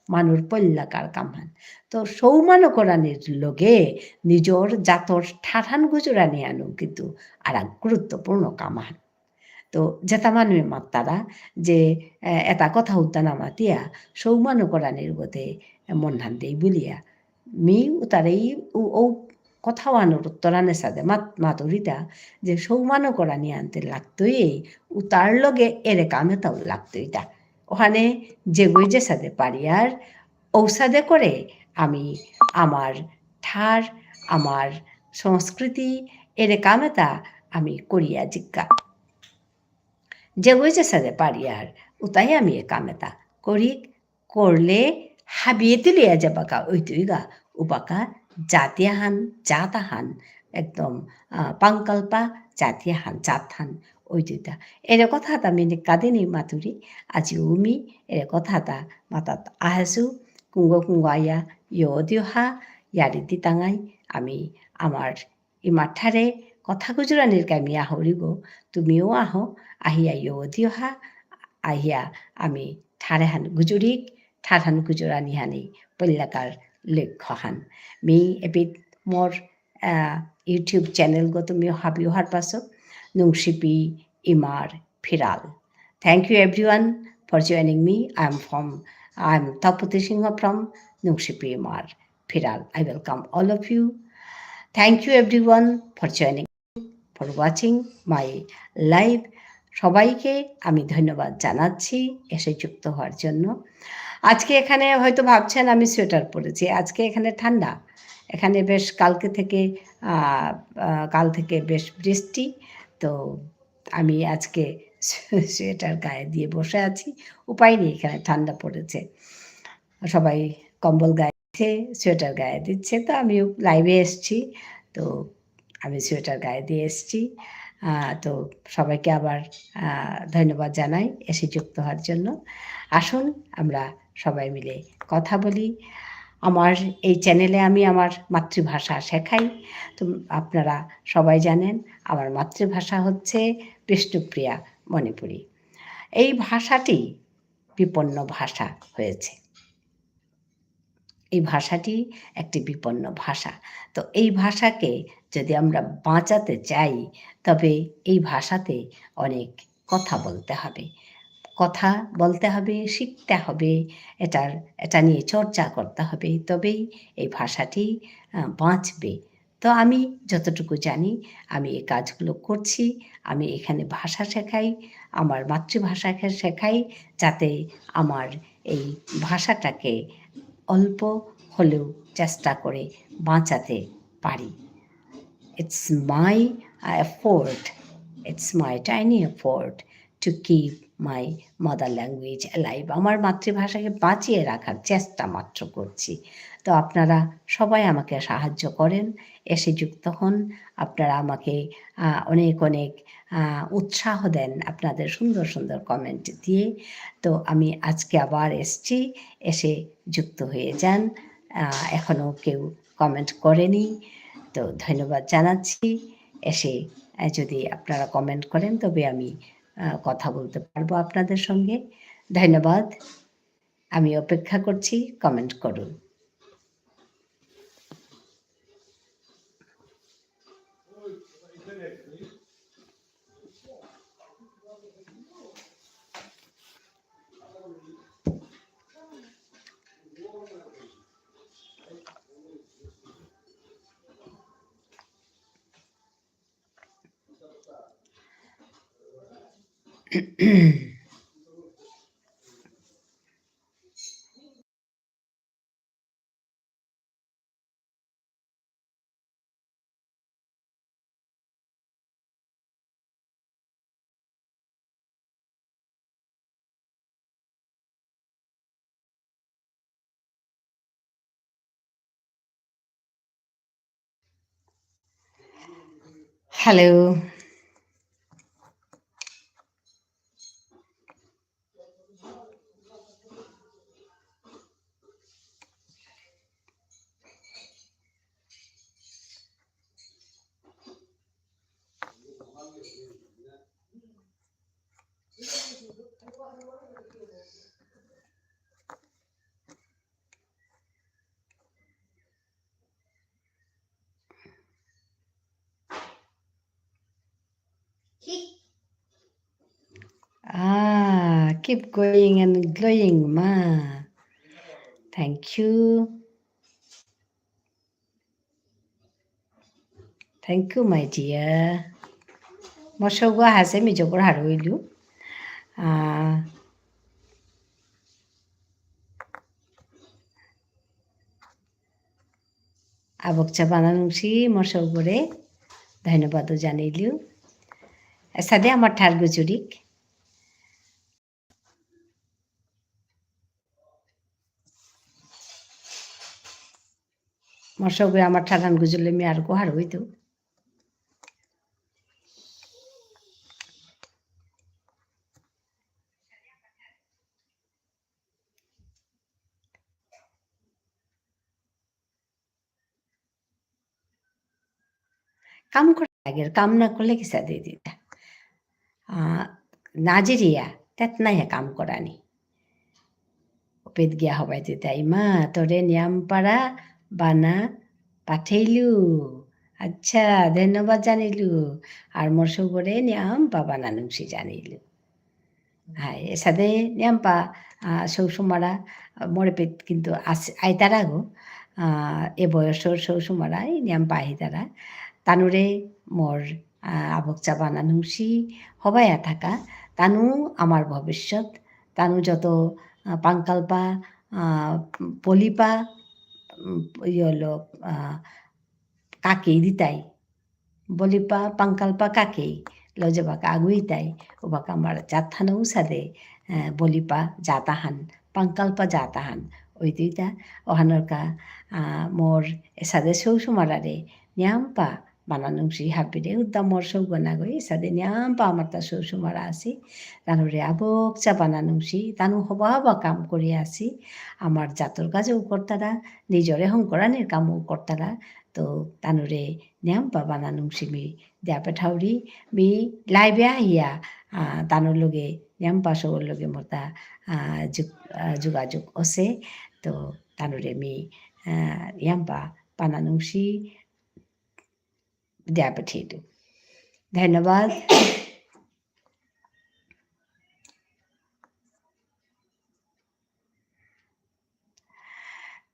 মানুর পল্লাকার কামহান। তো সৌ মানু করানির লগে নিজর জাতর ঠারহান গুজরানিহানও কিন্তু আর এক গুরুত্বপূর্ণ কামহান। তো যেতা মানুয়ে মাত্তারা যে, এ, এতা কথা উদ্দা না মাতিয়া, সৌ মানু করানির গতে মনহান দেই বুলিয়া। মি উতারেই উ-, ঔ কথাহানর উত্তরানে সাদে মাত-, মাতুরিতা যে সৌ মানু করানিহানতে লাগতই, উতার লগে এরে কাম এতাও লাগতইতা। ওহানে যেগই যে সাদে পারিয়ার, ঔসাদে করে আমি আমার ঠার, আমার সংস্কৃতি, এরে কাম এতা আমি করিয়া জিক্কা। যেগই যে সাদে পারিয়ার, উতাই আমি এ কাম এতা করি, করলে হাবিয়ে তিলিয়া যাবাকা ঐতইগা, উবাকা জাতিয়াহান, জাতাহান, একদম, আহ, পাংকালপা জাতিয়াহান, জাতহান ঐতইতা। এরে কথাতা মি নিকাদিনি মাতুরি, আজি উমি, এরে কথাতা মাতাত আহেসু, কুঙ্গ কুঙ্গ আয়া, ইয় দিয়হা, ইয়ারি দিতাঙাই, আমি আমার ইমার ঠারে কথা গুজরানির কা মি আহুরিগো, তুমিও আহো, আহিয়া ইয় দিয়হা, আহিয়া আমি ঠারেহান গুজুরিক, ঠারহান গুজরানিহানি পল্লাকার লক্ষ্যহান। মি এবিত মোর, আহ, YouTube channel গো তুমিও হাবিও হারপাসো, নুংশিপি ইমার ফিরাল। Thank you everyone for joining me. I am from, I am Tapati Singha from Nungshipi Imar Phiral. I welcome all of you. Thank you everyone for joining, for watching my live. সবাইকে আমি ধন্যবাদ জানাচ্ছি এসে যুক্ত হওয়ার জন্য। আজকে এখানে হয়তো ভাবছেন আমি সোয়েটার পরেছি, আজকে এখানে ঠান্ডা, এখানে বেশ কালকে থেকে, আহ, আহ, কাল থেকে বেশ বৃষ্টি, তো আমি আজকে সোয়েটার গায়ে দিয়ে বসে আছি, উপায় নেই, এখানে ঠান্ডা পড়েছে। সবাই কম্বল গায়ে দিচ্ছে, সোয়েটার গায়ে দিচ্ছে, তো আমিও লাইভে এসছি, তো আমি সোয়েটার গায়ে দিয়ে এসছি। আহ, তো সবাইকে আবার, আহ, ধন্যবাদ জানাই এসে যুক্ত হওয়ার জন্য। আসুন আমরা সবাই মিলে কথা বলি। আমার এই চ্যানেলে আমি আমার মাতৃভাষা শেখাই। তো আপনারা সবাই জানেন আমার মাতৃভাষা হচ্ছে বিষ্ণুপ্রিয়া মণিপুরী। এই ভাষাটি বিপন্ন ভাষা হয়েছে। এই ভাষাটি একটি বিপন্ন ভাষা। তো এই ভাষাকে যদি আমরা বাঁচাতে চাই, তবে এই ভাষাতে অনেক কথা বলতে হবে। কথা বলতে হবে, শিখতে হবে, এটার, এটা নিয়ে চর্চা করতে হবে, তবেই এই ভাষাটি, আহ, বাঁচবে। তো আমি যতটুকু জানি, আমি এই কাজগুলো করছি। আমি এখানে ভাষা শেখাই, আমার মাতৃভাষাকে শেখাই, যাতে আমার এই ভাষাটাকে অল্প হলেও চেষ্টা করে বাঁচাতে পারি। It's my, uh, effort, it's my tiny effort to keep my mother language alive. আমার মাতৃভাষাকে বাঁচিয়ে রাখার চেষ্টা মাত্র করছি। তো আপনারা সবাই আমাকে সাহায্য করেন, এসে যুক্ত হন। আপনারা আমাকে, আহ, অনেক অনেক, আহ, উৎসাহ দেন আপনাদের সুন্দর সুন্দর কমেন্ট দিয়ে। তো আমি আজকে আবার এসছি, এসে যুক্ত হয়ে যান। আহ, এখনো কেউ কমেন্ট করেনি, তো ধন্যবাদ জানাচ্ছি। এসে, আহ, যদি আপনারা কমেন্ট করেন, তবে আমি, আহ, কথা বলতে পারবো আপনাদের সঙ্গে। ধন্যবাদ। আমি অপেক্ষা করছি, কমেন্ট করুন। Hello. Ah, keep going and glowing, মা। Thank you. Thank you, my dear. মোর সৌগ আহেসে, মি জবর হারৌ ইলু। আহ, আবকচা বানা নুংসি মোর সৌগরে ধন্যবাদও জানাইলু। এসাদে আমার ঠার গুজুরিক। মোর সৌগরে আমার ঠারহান গুজুরলে মি আরকো হারৌ ইতু। কাম করা লাগে, কাম না করলে কিসাদে দিতা? আহ, নাজেরিয়া, তেত নাই কাম করানি। অপিত গিয়া হবাই দিতা, ইমা, তোরে নিয়াম পারা বানা পাঠেইলু। আচ্ছা, ধন্যবাদ জানিলু। আর মোর সৌগরে নিয়াম পা বানা নুংসি জানিলু। হাই, এসাদে নিয়াম্পা, আহ, সৌ সুমারা, আহ, মোর এপেত কিন্তু আস-, আইতারা গো, আহ, এ বয়সর সৌ সুমারা, এই নিয়াম্পা আহিতারা। তানুরে মোর, আহ, আবকচা বানা নুংসি, হবায়া থাকা, তানু আমার ভবিষ্যৎ, তানু যত, আহ, পাঙ্কালপা, আহ, পলিপা, উম, ইয়লো, আহ, কাকেই দিতাই। বলিপা, পাঙ্কালপা কাকেই, লজেবাকা আগুইতাই, ওবাকা আমার জাতহানউ সাদে, আহ, বলিপা জাতাহান, পাঙ্কালপা জাতাহান, ওই দুইটা, ওহানরকা, আহ, মোর এসাদে সৌ সুমারারে, নিয়াম্পা, বানা নুংসি হাবিরে উদ্দামর সৌগনাগই, এসাদে নিয়াম্পা আমার তা সৌ সুমারা আসি, তানুরে আবকচা বানা নুংসি, তানু হবা হবা কাম করি আসি, আমার জাতর কাজেও করতারা, নিজরে হংকরানির কামও করতারা, তো তানুরে নিয়াম্পা বানা নুংসি মি দিয়া পেঠাউরি, মি live এ আহিয়া, আহ, তানুর লগে, নিয়াম্পা সৌর লগে মোর তা, আহ, যুগ-, আহ, যোগাযোগ আছে, তো তানুরে মি, আহ, নিয়াম্পা বানা নুংসি, দিয়া পেঠিয়ে দিও। ধন্যবাদ।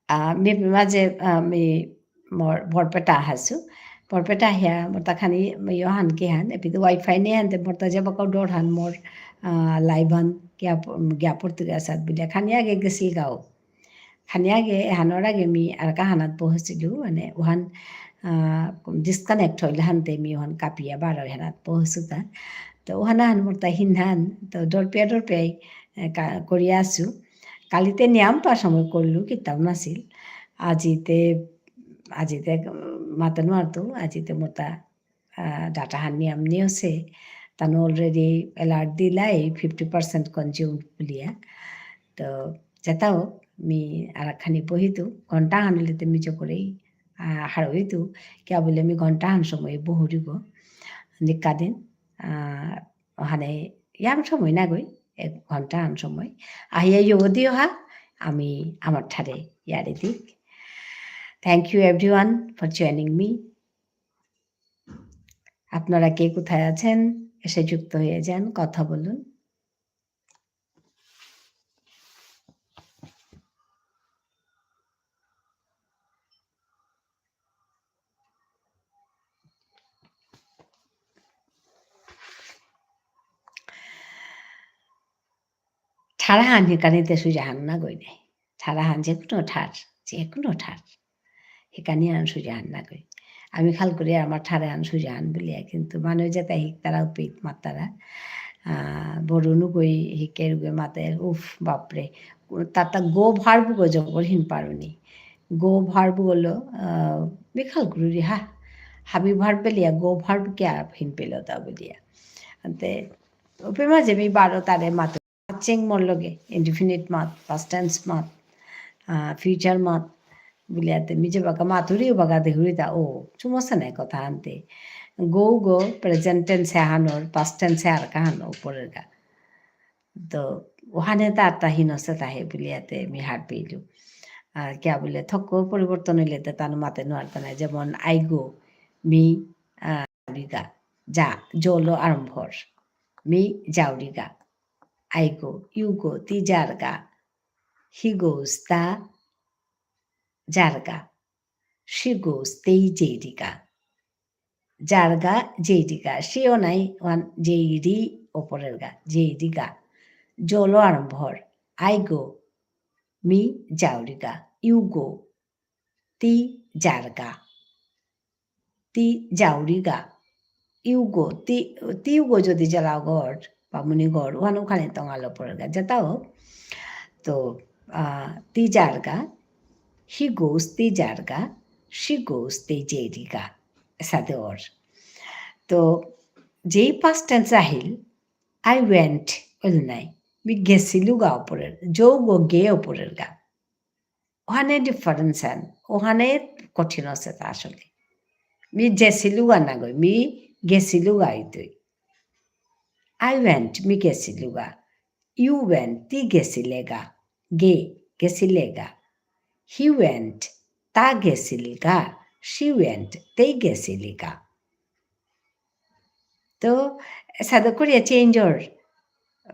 আহ, মি মাঝে, আহ, মি মোর বরপেটা আহাসু। বরপেটা হিয়া মোর তা খানি ইয়ো হান কি হান, এপিতে Wi-Fi নেই হানতে মোর তা যাবা কাউ ডর হান মোর, আহ, live হান গিয়া প-, গিয়া পড়তে গেসাত বুলিয়া খানি আগে গেসিল গাও। খানি আগে, এহানর আগে মি আরাক আহানাত বহেসিলু, মানে, ওহান, আহ, disconnect হইল হানতে মি ওহান কাপিয়া বারো এহানাত বহেসুতা। তো ওহান আহান মোর তা হিনহান, তো ডরপিয়া ডরপিয়াই, এ, কা-, করিয়া আসু। কালিতে নিয়াম্পা সময় করলু, কিতাও নাসিল। আজিতে, আজিতে, উম, মাতে নুয়ারতু, আজিতে মোর তা আহ, data হান নিয়াম নিয়সে, তানু already alert দিলাই fifty percent consumed বুলিয়া। তো, যেতাও মি আরাক খানি বহিতু, ঘন্টা হান হইলে তে মি চকরেই, আহ, হারইতু, কিয়া বুলে মি ঘন্টা হান সময় বহুরিগো। নিকাদিন, আহ, ওহানে ইয়াম সময় নাগই, এক ঘন্টা হান সময়। আহিয়া যোগ দিও হা, আমি আমার ঠারে ইয়ারি দিক। Thank you everyone for joining me. আপনারা কে কোথায় আছেন? এসে যুক্ত হয়ে যান, কথা বলুন। ঠারহান হিকানিতে সুজাহান নাগই নাই। ঠারহান যে কোনো ঠার, যে কোনো ঠার। হিকানি আন সুজাহান নাগই। আমি খাল করি আমার ঠারে আন সুজাহান বুলিয়া, কিন্তু মানুষ যেতা হিকতারা উপিত মাতারা। আহ, বড় নুগই হিকের উগে মাতে, উফ, বাপরে। তাতা গো verb গো জবর হিন পারুনি। গো verb গলো, আহ, মি খাল করি হা। হাবি verb বেলিয়া গো verb কে আর হিন পেল তা বুলিয়া। আনতে, উপে মাঝে মি বারো তারে মাতে চেং মোর লগে, indefinite মাত, past tense মাত, আহ, future মাত, বুলিয়াতে মি যে বাকা মাতুরি বাকা দেহুরি তা, ও, চুমসে নাই কথা আনতে। গো গো, present tense এ হানোর, past tense এ আর কাহানো উপরের গা। তো, ওহানে তা আত্মা হিনসে তাহে বুলিয়াতে মি হার পেইলু। আর কিয়া বুলে, থক পরিবর্তন হইলে তে তানু মাতে নোয়ারতা নাই। যেমন, I go, মি, আহ, যাউরিগা, যা, জলো আরম্ভর। মি যাউরিগা। I go, you go, তি যারগা। He goes, তা যারগা। She goes, তেই যেইরিগা। যারগা, যেইরিগা। She ও নাই, ওহান যেইরি ওপরেরগা, যেইরিগা। জলো আরম্ভর। I go, মি যাউরিগা। You go, তি যারগা। তি যাউরিগা। You go, তি, তি you go যদি জেলা গড়, বামুনি গড়, ওহান ওখানে তঙালো পড়েগা। যেতাও, তো, আহ, তি যারগা, he goes, তি যারগা, she goes, তি যেইরিগা। এসাদে অর। তো, যেই past tense Ahil, I went, ওল নাই। মি গেসিলুগা ওপরের, যৌ গো গে ওপরেরগা। ওহানে difference আন, ওহানে কঠিন আছে তা আসলে। মি যেসিলুগা নাগই, মি গেসিলুগা ইতই। I went, মি গেসিলুগা। You went, তি গেসিলেগা। গে, গেসিলেগা। He went, তা গেসিলগা। She went, তেই গেসিলিগা। তো, এসাদে করিয়া change অর।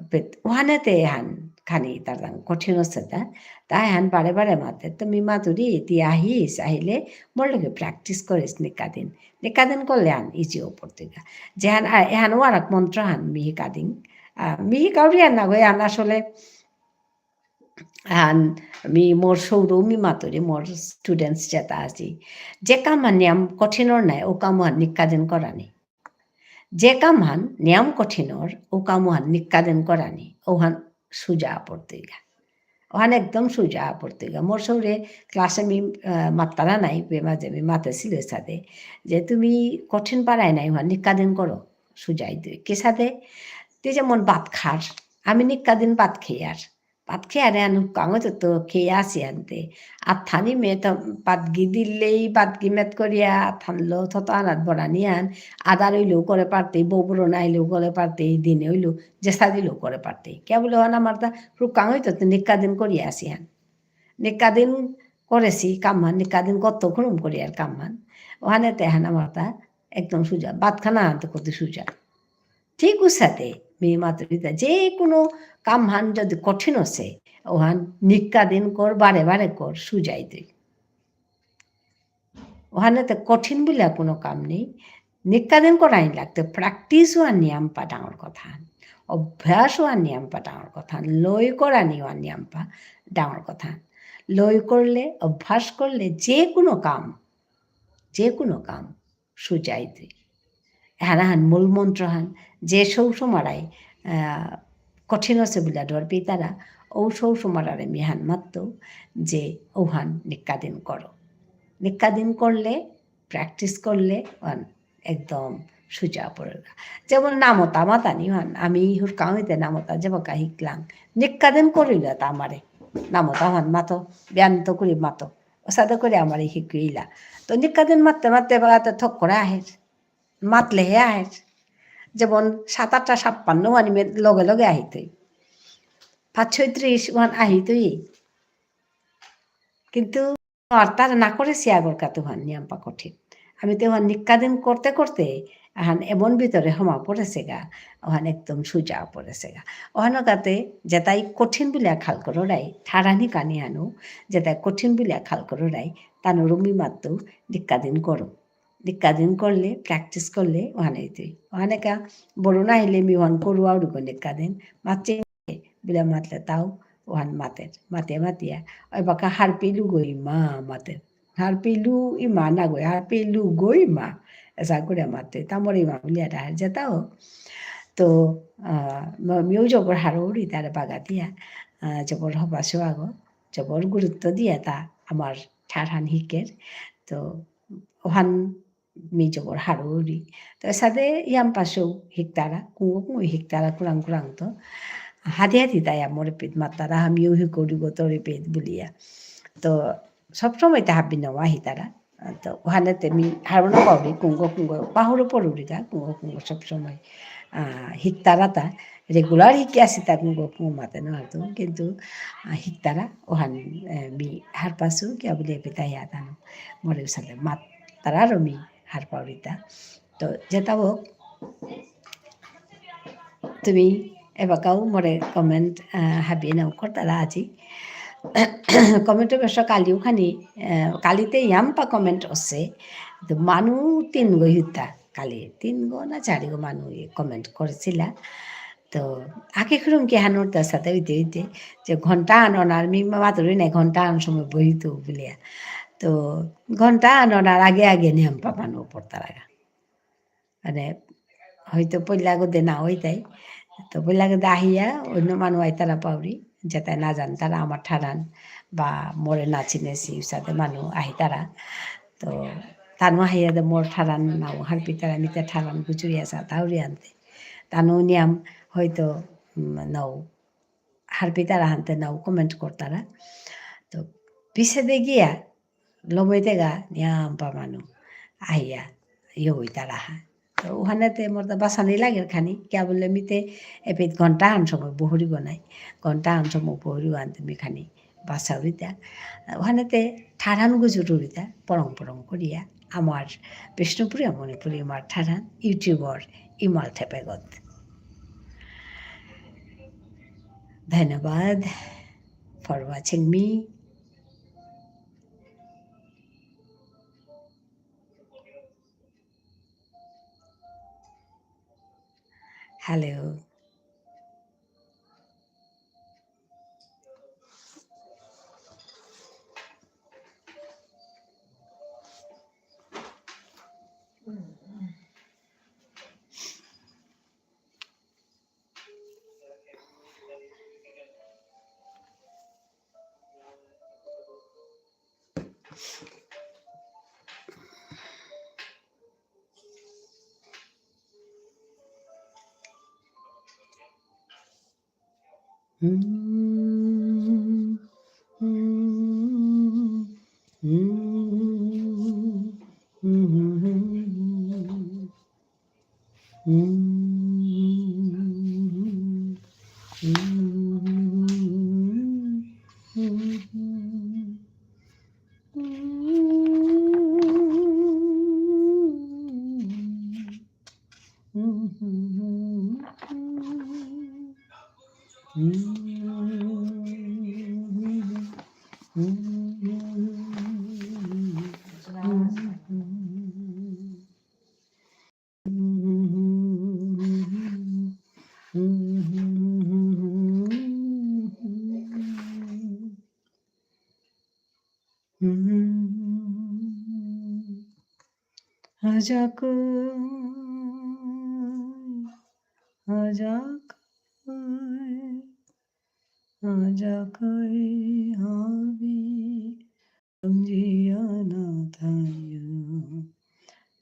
But ওহানেতে এহান, খানি তার দাং কঠিন আছে তা। তাই হান বারে বারে মাতে, "তুমি মাতুরি, তি আহিস, আহিলে মোর লগে practice করিস নিকাদিন।" নিকাদিন করলে হান easy ও পড়তেগা। যেহান, আ, এহান ও আর এক মন্ত্র হান মিহি কাদিং। আ, মিহি কাউরি হান না গো, এহান আসলে হান মি মোর সৌরও মি মাতুরি, মোর students যেতা আছি। যে কাম হান নিয়াম কঠিনর নাই, ও কাম হান নিকাদিন করানি। যে কাম হান নিয়াম কঠিনর, ও কাম হান নিকাদিন করানি, ও হান সুজা পড়তেগা। ও হান একদম সুজা পড়তেগা। মোর সৌরে class এ মি, আ, মাত্তারা নাই, বে মাঝে মি মাতেছিল সাথে, যে তুমি কঠিন পারাই নাই, ও হান নিকাদিন করো, সুজাই দুই। কিসাদে? তি যেমন ভাত খার, আমি নিকাদিন ভাত খেয়ার। ভাত খেয়ারে আনু কাঙত তো খেয়া আসি আনতে। আর থানি মে তো ভাতগি দিলেই ভাতগি মেত করিয়া থানলো থত আনাত বড়ানি আন। আদার হইলেও করে পারতে, বউবুরো না হইলেও করে পারতে, এই দিনে হইলেও, যেসা দিলেও করে পারতে। কে বলে অহান আমার তা রুকাং হইতো তো নিকাদিন করিয়া আসি আন। নিকাদিন করেছি কামহান, নিকাদিন কত খুরুম করিয়ার কামহান। অহানে তে হান আমার তা একদম সুজা। ভাত খানা আনতে কত সুজা। ঠিক উসাদে, মি মাতুরিতা যে কোনো কামহান যদি কঠিন আছে, অহান নিকাদিন কর, বারে বারে কর, সুজাই দুই। অহানে তে কঠিন বুলিয়া কোনো কাম নেই। নিকাদিন করাই লাগতে, practice অহান নিয়াম পা ডাঙর কথা। অভ্যাস অহান নিয়াম পা ডাঙর কথা। লয় করানি অহান নিয়াম পা ডাঙর কথা। লয় করলে, অভ্যাস করলে যে কোনো কাম, যে কোনো কাম সুজাই দুই। এহান আহান মূল মন্ত্র হান, যে সৌ সমারাই, আহ, কঠিন আছে বুলিয়া ডর পেইতারা, ও সৌ সমারারে মি হান মাত্ত, যে অহান নিকাদিন করো। নিকাদিন করলে, practice করলে, অহান একদম সুজা পড়েগা। যেমন নামতা মাতানি হান, আমি হুরকাং হইতে নামতা যেবাকা হিকলাং। নিকাদিন করিল তা আমারে। নামতা হান মাতো, ব্যায়াম তো করি মাতো। অসাদে করে আমারে হিকুইলা। তো নিকাদিন মাততে মাততে বাগাতে থক করে আহের। মাতলে হে আহের। যেমন সাত আটটা ছাপ্পান্ন অহান মে লগে লগে আহিতই। পাঁচ ছয় ত্রিশ অহান আহিতই। কিন্তু আর তারা না করেছি আগর কাতে অহান নিয়াম পা কঠিন। আমি তো অহান নিকাদিন করতে করতে আহান এমন ভিতরে হমা পড়েছেগা, অহান একদম সুজা পড়েছেগা। অহানর কাতে যেতাই কঠিন বুলিয়া খাল কররাই, ঠারানি কানি হানু, যেতাই কঠিন বুলিয়া খাল কররাই, তানুরে মি মাত্ত নিকাদিন করো। নিকাদিন করলে, practice করলে, অহানে হইতই। অহানে কা বড় না হইলে মি অহান করুয়া উড়ি গো নিকাদিন, মাতছে বুলে মাতলে তাও অহান মাতের, মাতে মাতিয়া। ওই বাকা হারপেলু গই মা মাতের। হারপেলু ইমা না গই, হারপেলু গই মা। এসা করে মাতে, তা মোর ইমা বুলিয়া ডাহার যেতাও। তো, আহ, ম-, মিউ জবর হারৌরি তার বাগা দিয়া, আহ, জবর হবা সোয়াগো, জবর গুরুত্ব দিয়া তা আমার ঠারহান হিকের। তো, অহান মি জবর হারৌরি। তো এসাদে ইয়াম পাসেও হিকতারা, কুঙগো কুঙগো হিকতারা কুরাং কুরাং তো। হাদি হাদি তাই আমরে পেট মাতারা, আমিও হিকৌরি গো তোরে পেট বুলিয়া। তো সবসময় তা হাবি নাওয়া হিতারা। তো অহানে তে মি হারৌ না পাউরি, কুঙগো কুঙগো, পাহুরো পড়ুরিগা, কুঙগো কুঙগো সবসময়। আহ, হিকতারা তা, regular হিকি আসি তা কুঙগো কুঙগো মাতে না তো, কিন্তু, আহ, হিকতারা, অহান, আহ, মি হারপাসু, কিয়া বুলে পেতা ইয়া তানো। মোরে উসাদে মাত তারারও মি হারপাউরিতা। তো যেতা হোক, তুমি এবাকাও মোরে comment, আহ, হাবিয়ে নাও করতারা আজি। Comment অবশ্য কালিও খানি, আহ, কালিতে ইয়াম্পা comment আছে। তো মানু তিনগো হিতা, কালি তিনগো না চারিগো মানু comment করেছিলা। তো আগে খুরুম কি হানুর তার সাথে হইতে হইতে যে ঘন্টা আনন আর মি মাতুরি নাই ঘন্টা আন সময় বহিত বুলিয়া। তো ঘন্টা আনন আর আগে আগে নিয়াম্পা মানু পড়তারাগা। মানে, হয়তো পইলা গদে না হইতাই। তো পইলা গদে আহিয়া অন্য মানু আইতারা পাউরি, যেতাই না জানতারা আমার ঠারান বা মোরে না চিনেসি, উসাদে মানু আহিতারা। তো তানু আহিয়া দে মোর ঠারান নাও হারপিতারা মিতে ঠারান গুজুরিয়া সা দাউরি আনতে। তানু নিয়াম হয়তো, উম, নাও হারপিতারা হানতে নাও comment করতারা। তো পিছে দে গিয়া লমইতেগা নিয়াম্পা মানু আহিয়া ইয়ে হইতারা হা। তো ওহানেতে মোর তা বাসানি লাগের খানি, কিয়া বুললে মিতে এপিত ঘন্টা হান সময় বহুরি গনাই, ঘন্টা হান সময় বহুরি আনতে মি খানি বাসাউরিতা। ওহানেতে ঠারহান গুজুরুরিতা, পরং পরং করিয়া, আমার বিষ্ণুপ্রিয়া মণিপুরী ইমার ঠারহান, YouTubeর ইমাল ঠেপেগত। ধন্যবাদ for watching me. Hello.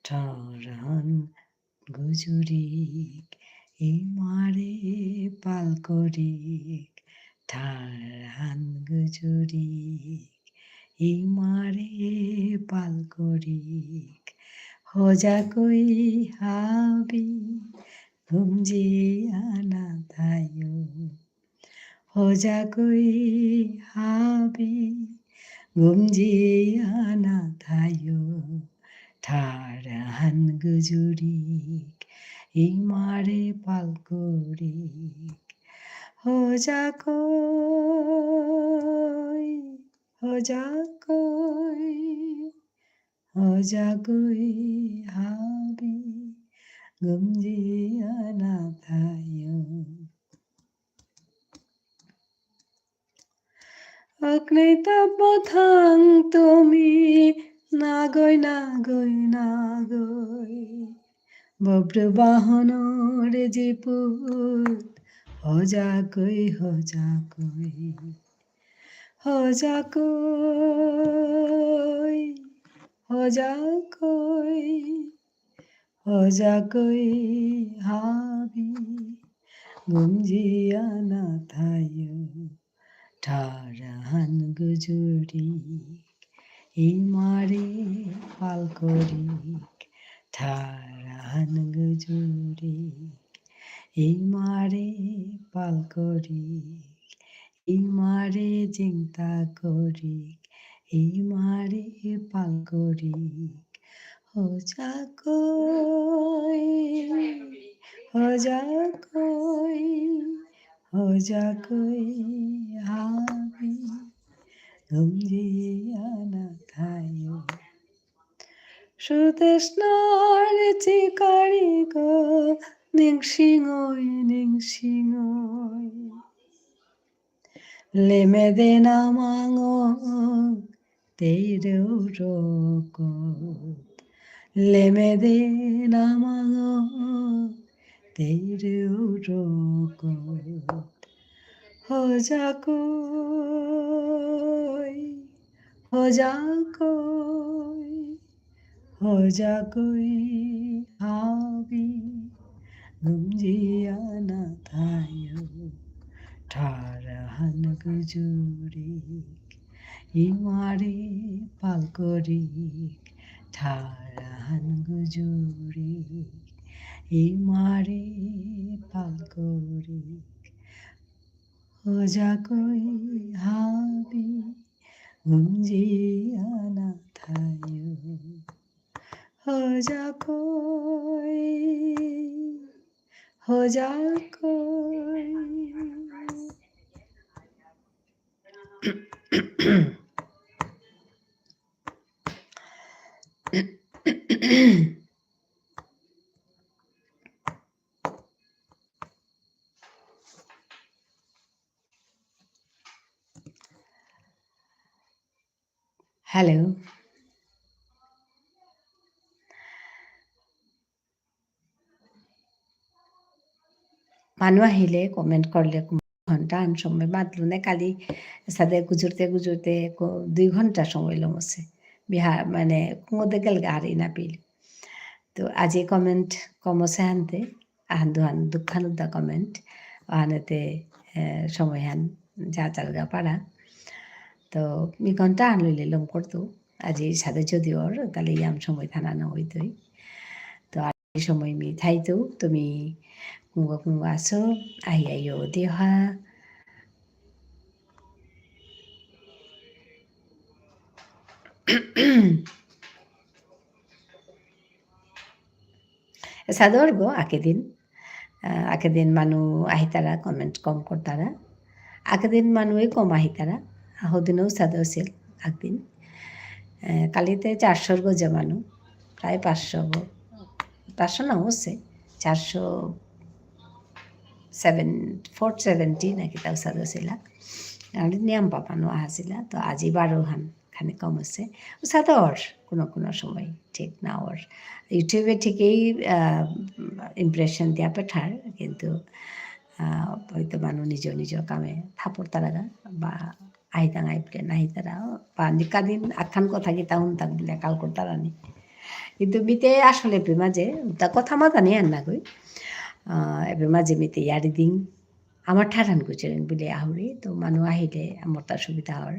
ঠারহান গুজুরিক, ইমারে পাল করিক। ঠারহান গুজুরিক, ইমারে পাল করিক। হজাকই হাবি, ঘুমজিয়া না থায়ো। হজাকই হাবি, ঘুমজিয়া না থায়ো। ঠারহান গুজুরিক, ইমারে পাল করিক। হজাকই, হজাকই, হজাকই হাবি, ঘুমজিয়া না থায়ো। অগ্নিতাপ থাং তুমি নাগই, নাগই, নাগই। বব্রু বাহনর জিপুত হজাকই, হজাকই। হজাকই, হজাকই। হজাকই হাবি, ঘুমজিয়া না থায়ো। ঠারহান গুজুরিক, ইমারে পাল করিক। ঠারহান গুজুরিক, ইমারে পাল করিক। ইমারে জিংতা করিক, ইমারে পাল করিক। হজাকই, হজাকই, হজাকই হাবি, ঘুমজিয়া না থায়ো। সুতৃষ্ণার চিকারিগ, নিংসিঙই, নিংসিঙই। লেমেদে নামাঙ তেইরৌ রকত। লেমেদে নামাঙ তেইরৌ রকত। হজাকই, হজাকই, হজাকই হাবি, ঘুমজিয়া না থায়ো। ঠারহান গুজুরিক, ইমারে পাল করিক। ঠারহান গুজুরিক, ইমারে পাল করিক। হজাকই হাবি, ঘুমজিয়া না থায়ো। হজাকই, হজাকই, Hello. মানু আহিলে comment করলে, ঘন্টা আন সময় মাতলু নে কালি, সাদে গুজরতে গুজরতে কো-, দুই ঘন্টা সময় লমসে। বিহা-, মানে, কুঙদে গেলগা হারি না পিল। তো আজি comment কমসে হানতে, আহান দুহান দুহান উদ্দা comment, আহানেতে, এ, সময় হান যা চালগা পারা। তো মি ঘন্টা আন লইলে লম করতু, আজি সাদে যদি অর, তাহলে ইয়াম সময় থানা না হইতই। তো এই সময় মি থাইতু, তুমি কুঙগ কুঙগ আসো, আহি আইও দেহা। এসাদে অরগ, আকেদিন। আহ, আকেদিন মানু আহিতারা, comment কম করতারা। আকেদিন মানুয়ে কম আহিতারা। আহদিনও সাদে আসিল, আকদিন। আহ, কালিতে চারশোর গজে মানু, প্রায় পাঁচশো গ-, পাঁচশো না অসে, চারশো seven, four seventy নাকি তাও সাদে আসিলা। আর নিয়াম পাপানো আহাসিলা, তো আজি বারো হান খানি কম আসে। উসাদে অর, কোনো কোনো সময় ঠিক না অর। YouTube-এ ঠিকই, আহ, impression দিয়া পেঠার, কিন্তু, আহ, হয়তো মানু নিজ নিজ কামে থাপড় তারাগা, বা আহিতাঙাই বুলে নাহিতারা, বা নিকাদিন আখান কথা কিতা হুনতাক বুলে কাল করতারানি। কিন্তু মিতে আসলে এপে মাঝে, তা কথা মাতানি আর না কই। আহ, এপে মাঝে মিতে ইয়ারি দিন, আমার ঠারহান গুজরানি বুলে আহুরি, তো মানু আহিলে আমার তা সুবিধা অর,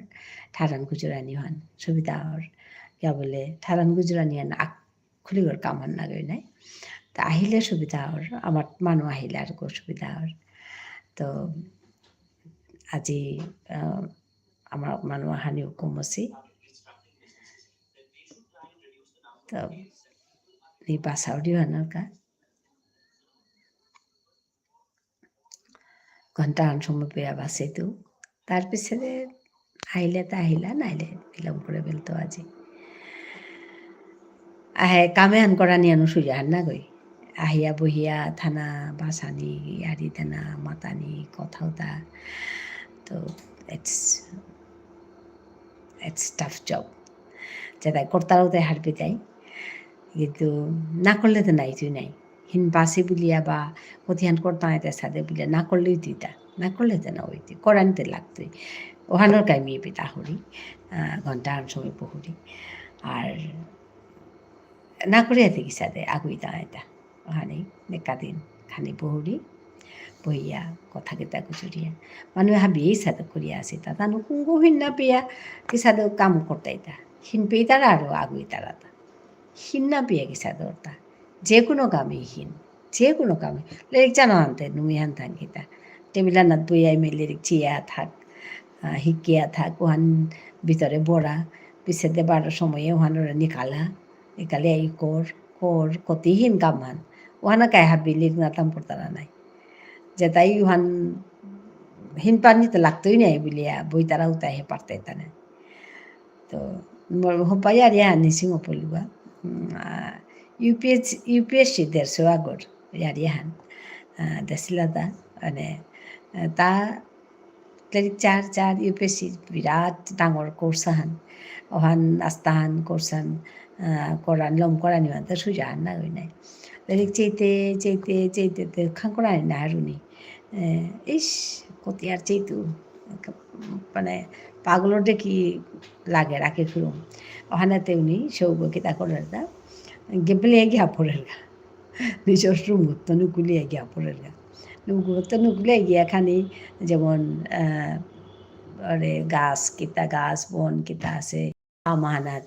ঠারহান গুজরানি হান সুবিধা অর, কিয়া বুলে ঠারহান গুজরানি হান আক-, খুলিগর কামহান নাগই নাই। তা আহিলে সুবিধা অর, আমার মানু আহিলে আর কো সুবিধা অর। তো আজি, আহ, আমার মানু আহানিও কমসি। তো এই বাসাউরি হানার কা ঘন্টা আন সময় পেয়া বাসে তো। তার পিছনে আইলে তা আহিলা, নাইলে বিলম্ব করে বেলতো আজি। আহে, কামে আন করানি আনু সুজা হান না গই। আহিয়া বহিয়া থানা, বাসানি, ইয়ারি দেনা, মাতানি, কথা উতা। তো, it's, it's tough job। যেটা করতারাও তাই হারপি তাই। কিন্তু না করলে তো নাই, তুই নাই। হিন বাসি বুলিয়া বা কতিহান করতাম এতে সাদে বুলিয়া না করলেই তুই তা। না করলে তো না হইতে। করানিতে লাগতই। ওহানোর কাই মি পিতা হরি। আহ, ঘন্টা আন সময় বহুরি। আর না করিয়া দেখি সাদে আগুই তা এটা। ওহানি নেকাদিন খানি বহুরি। বইয়া কথা কিতা গুজরিয়া। মানু হাবিয়ে সাদে করিয়া আসে তা। তানু কুঙ্গু হিন না পেয়া কি সাদে কাম করতাই তা। হিন পেয়ে তারা আরো আগুই তারা তা। হিন না পেয়া কিসাদে অরতা। যে কোনো কামে হিন। যে কোনো কামে। লেরিক চানা আনতে, নুমি আনতান কিতা। টেবিল আনাত বইয়া ইমে লেরিক চিয়া থাক, আহ, হিকিয়া থাক, ওহান ভিতরে বড়া, পিছেদে বারো সময়ে ওহান ওরা নিকালা, নিকালে আই কর, কর, কতিহিন কামহান। ওহানা কাই হাবি লেরিক নাতাম পড়তারা নাই। যেতাই ওহান হিন পানি তো লাগতই নাই বুলিয়া, বইতারা উতাই হে পারতে তানে। তো, মোর হপাই আর ইয়া নিসিং অপলুয়া। উম, আ, U P S, U P S C দেড়শো আগর ইয়ারি হান। আ, দেসিলা তা, মানে, আ, তা লেরিক চার, চার ইউ পি এস সি বিরাট ডাঙর কোর্স হান। ওহান আস্তা হান কোর্স হান, আ, করান লম করানি মানতে সুজা হান না হই নাই। লেরিক চেইতে, চেইতে, চেইতে, তে খান করানি না হারুনি। এ, ইস, কতি আর চেইতু। মানে, পাগলর দেখি লাগে রাখে খুরুম। ওহানাতে উনি সৌগ কিতা করের দা, গেবলে গিয়া পড়ের গা। নিজর রুমত নুকুলিয়া গিয়া পড়ের গা। রুমত নুকুলিয়া গিয়া খানি যেমন, আহ, আরে গাছ কিতা, গাছ বন কিতা আছে, আমাহানাত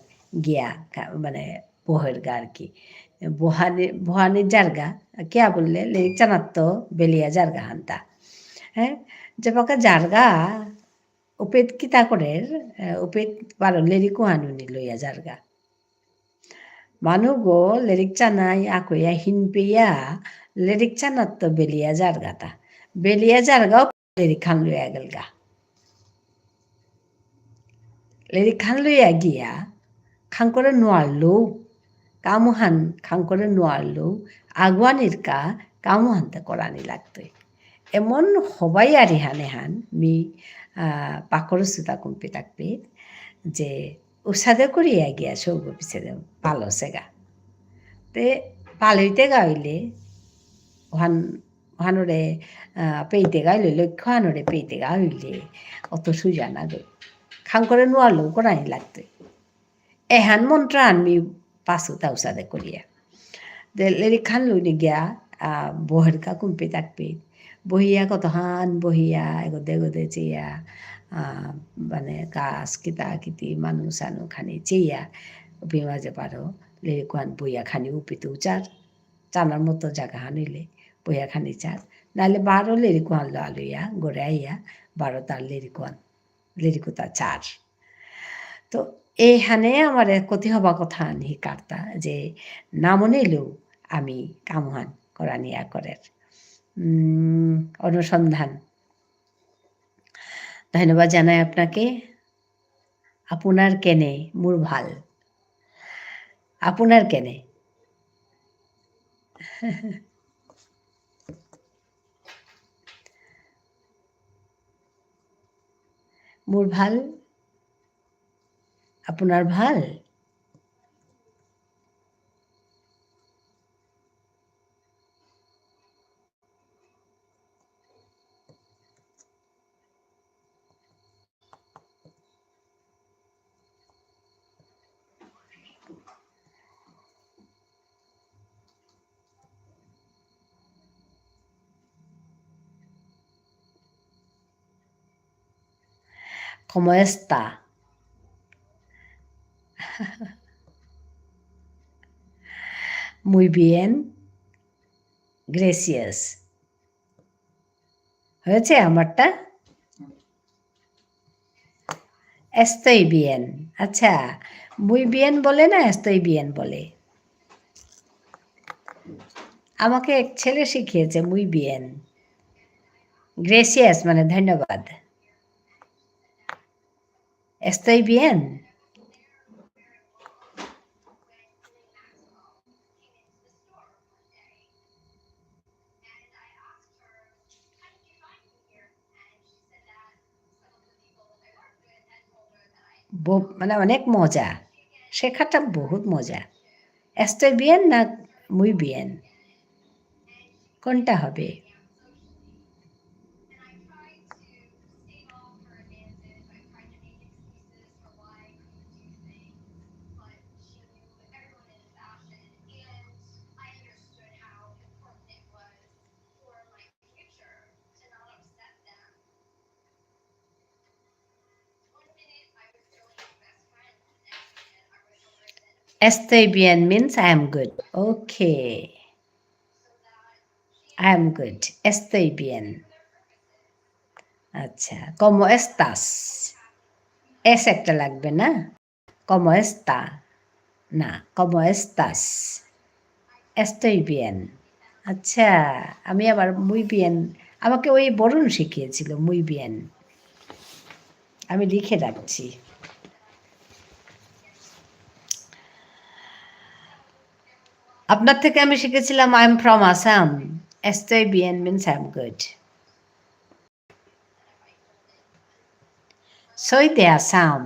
গিয়া কা-, মানে, বহের গা আর কি। বহানি, বহানি জারগা, কিয়া বুললে, লেরিক চানাত তো বেলিয়া জারগা হান্তা। হ্যাঁ? যে বাকা জারগা, উপেত কিতা করের, এ, উপেত বারো লেরিক ওহানুনি লইয়া জারগা। মানুগো লেরিক চানাই আকইয়া হিনপেয়া, লেরিক চানাত তো বেলিয়া জারগা তা। বেলিয়া জারগা লেরিক খান লইয়া গেলগা। লেরিকহান লইয়া গিয়া, খাঙকরে নুয়ারলেউ, কামহান খাঙকরে নুয়ারলেউ, আগুয়ানির কা কামহানতে করানি লাগতই। এমন হবাই আরিহান এহান, মি, আহ, পাকরসুতা কুম্পি তাকপি, যে উসাদে করিয়া গিয়া সৌগ পিছেদে পালসেগা। তে পালইতেগা অইলে, ওহান, ওহানরে, আহ, পেইতেগা অইলে, লক্ষ্যহানরে পেইতেগা অইলে, অত সুজা নাগই। খাঙকরে নুয়ারলেউ করানি লাগতই। এহান মন্ত্রহান মি পাসুতা উসাদে করিয়া। দে লেরিকহান লইনি গিয়া, আহ, বহেরকা কুম্পি তাকপি। বহিয়া কতহান বহিয়া, এগদে এগদে চেয়া, আহ, মানে গাছ কিতা কিতি মানু সানু খানি চেয়া, উপি মাঝে পারো, লেরিকহান বহিয়া খানি উপিতু চার, চানার মতো জাগাহান ইলে, বহিয়া খানি চার। নাইলে বারো লেরিকহান লো আলুয়া, গরে আইয়া, বারো তার লেরিকহান। লেরিকুতা চার। তো এহানে আমারে কতি হবা কথা আনি কার্তা যে না মনেইলেউ আমি কামহান করানিয়া করের। উম, অনুসন্ধান। ধন্যবাদ জানাই আপনাকে। আপোনাৰ কেনে? মোৰ ভাল। আপোনাৰ কেনে? মোৰ ভাল। আপোনাৰ ভাল? ¿Cómo está? Muy bien. Gracias. হয়েছে আমারটা? Estoy bien. আচ্ছা, muy bien বলে না estoy bien বলে? আমাকে এক ছেলে শিখিয়েছে muy bien. Gracias মানে ধন্যবাদ। Estoy bien. ব-, মানে অনেক মজা। শেখাটা বহুত মজা। Estoy bien না muy bien? কোনটা হবে? Estoy bien means I am good. Okay. I am good. Estoy bien. আচ্ছা, ¿cómo estás? Es একটা লাগবে না? ¿Cómo está? না, ¿cómo estás? Estoy bien. আচ্ছা, আমি আবার muy bien, আমাকে ওই বরুণ শিখিয়েছিল, muy bien। আমি লিখে রাখছি। আপনার থেকে আমি শিখেছিলাম, I am from Assam. Estoy bien means I am good. Soy de Assam.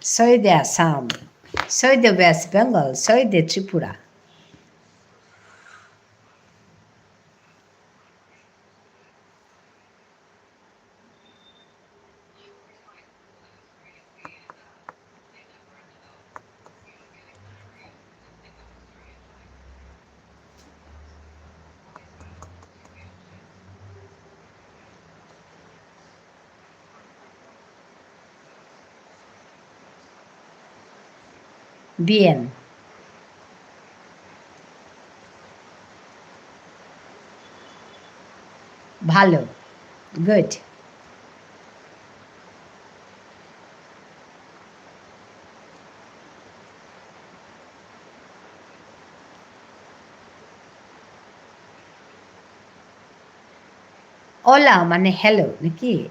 Soy de Assam. Soy de West Bengal. Soy de Tripura. Bien. ভালো। Good. Hola মানে hello নাকি?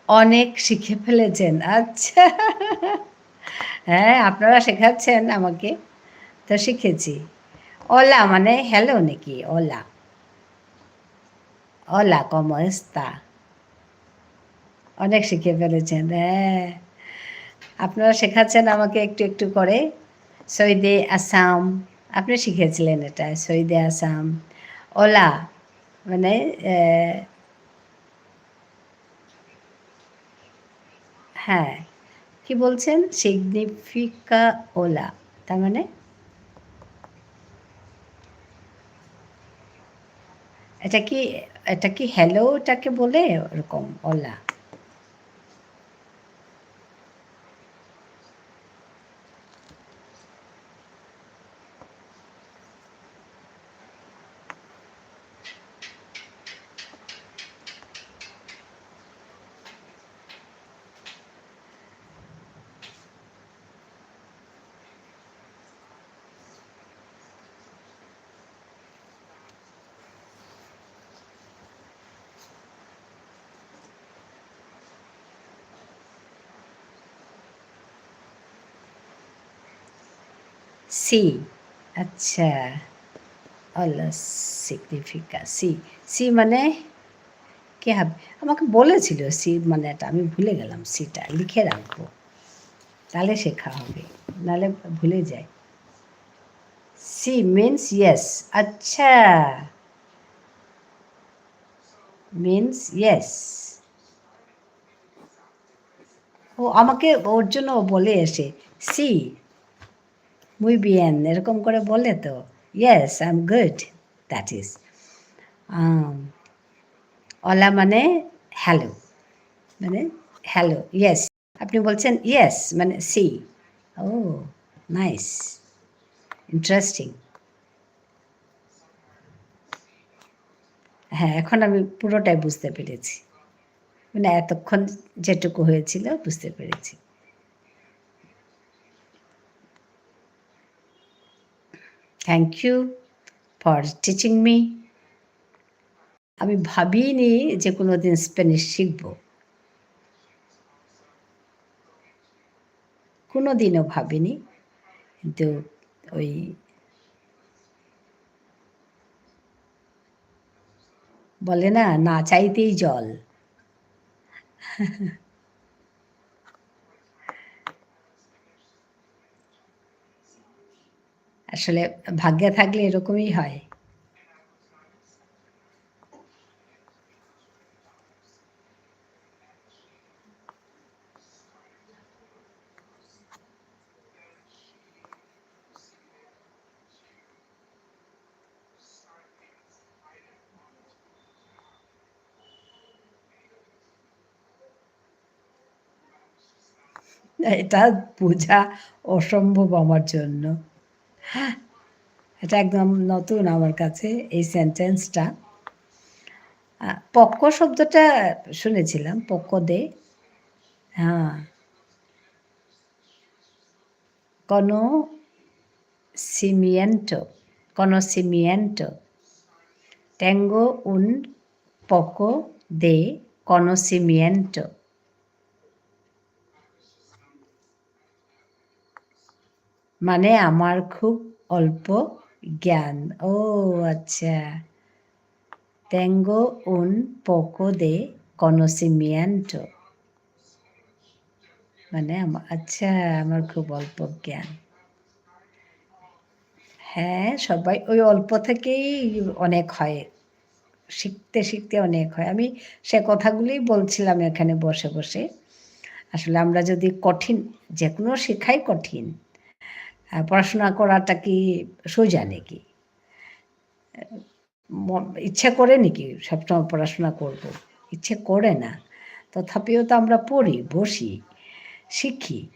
অনেক শিখে ফেলেছেন। আচ্ছা। হ্যাঁ, আপনারা শেখাচ্ছেন আমাকে। তো শিখেছি। Hola মানে hello নাকি? Hola। Hola, ¿cómo está? অনেক শিখে ফেলেছেন, হ্যাঁ। আপনারা শেখাচ্ছেন আমাকে একটু একটু করে। Soy de Assam। আপনি শিখেছিলেন এটা, soy de Assam। Hola, মানে, এ, হ্যাঁ, কি বলছেন? Significa hola, তার মানে? এটা কি, এটা কি hello টাকে বলে? ওরকম, hola। Sí, আচ্ছা। Hola significa sí। Sí মানে কি হবে? আমাকে বলেছিল sí মানে এটা, আমি ভুলে গেলাম, sí টা লিখে রাখবো, তাহলে শেখা হবে, নাহলে ভুলে যাই। Sí means yes। আচ্ছা, means yes। ও আমাকে ওর জন্য ও বলে এসে, "Sí, muy bien", এরকম করে বলে তো, "Yes, I'm good", that is। আম, hola মানে hello, মানে hello, yes। আপনি বলছেন yes, মানে sí। Oh, nice, interesting। হ্যাঁ, এখন আমি পুরোটাই বুঝতে পেরেছি। মানে এতক্ষণ যেটুকু হয়েছিল বুঝতে পেরেছি। Thank you for teaching me। আমি ভাবিনি যে কোনোদিন স্প্যানিশ শিখবো। কোনোদিনও ভাবিনি। কিন্তু ওই বলে না, না চাইতেই জল। আসলে ভাগ্যে থাকলে এরকমই হয়। এটা বোঝা অসম্ভব আমার জন্য। এটা একদম নতুন আমার কাছে এই সেন্টেন্সটা। আ, poco শব্দটা শুনেছিলাম, poco de। হ্যাঁ। Conocimiento, conocimiento। Tengo un poco de conocimiento। মানে আমার খুব অল্প জ্ঞান। ও আচ্ছা। Tengo un poco de conocimiento। মানে আমা-, আচ্ছা, আমার খুব অল্প জ্ঞান। হ্যাঁ, সবাই ওই অল্প থেকেই অনেক হয়। শিখতে শিখতে অনেক হয়। আমি সে কথাগুলোই বলছিলাম এখানে বসে বসে। আসলে আমরা যদি কঠিন, যে কোনো শেখাই কঠিন। আহ, পড়াশোনা করাটা কি সোজা নাকি? ম-, ইচ্ছে করে নাকি সবসময় পড়াশোনা করব? ইচ্ছে করে না। তথাপিও তো আমরা পড়ি, বসি, শিখি।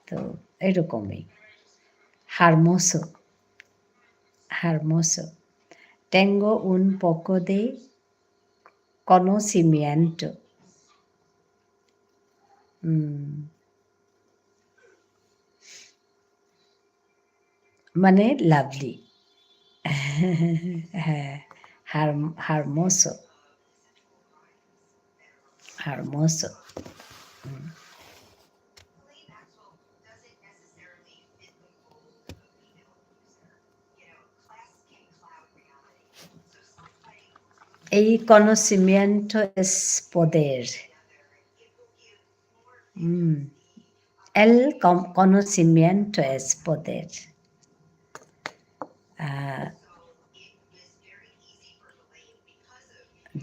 তো এরকমই। Hermoso, hermoso। Tengo un poco de conocimiento. হুম। মানে lovely। হ্যাঁ, হার-, hermoso। Hermoso। হুম। এই conocimiento es poder. Mm. El con-, conocimiento es poder. Ah,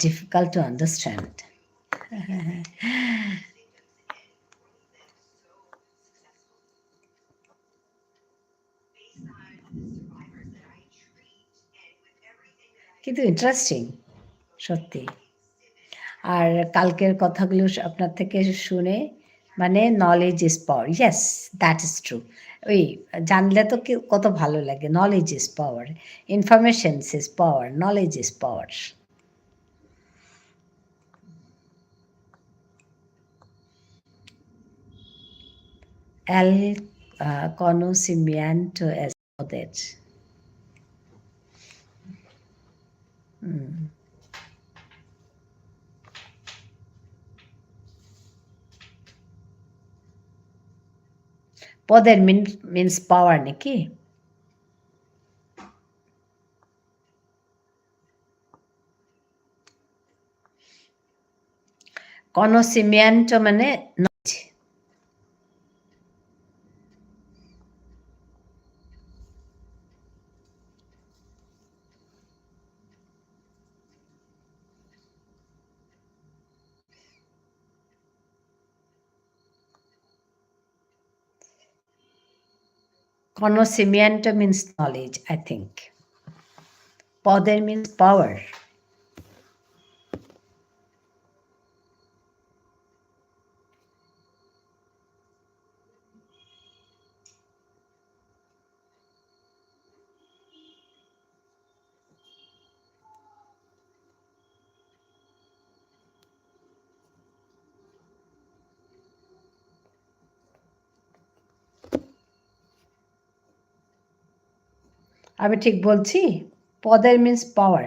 difficult to understand. কিন্তু interesting, সত্যি। আর কালকের কথাগুলো শ-, আপনার থেকে শুনে, মানে, knowledge is power। Yes, that is true। ওই জানলে তো কি, কত ভালো লাগে। Knowledge is power। Information is power। Knowledge is power। El, ah, conocimiento es poder. Mm. Poder mean, means power, নাকি? Conocimiento মানে knowledge। Conocimiento means knowledge, I think. Poder means power. আমি ঠিক বলছি? Poder means power.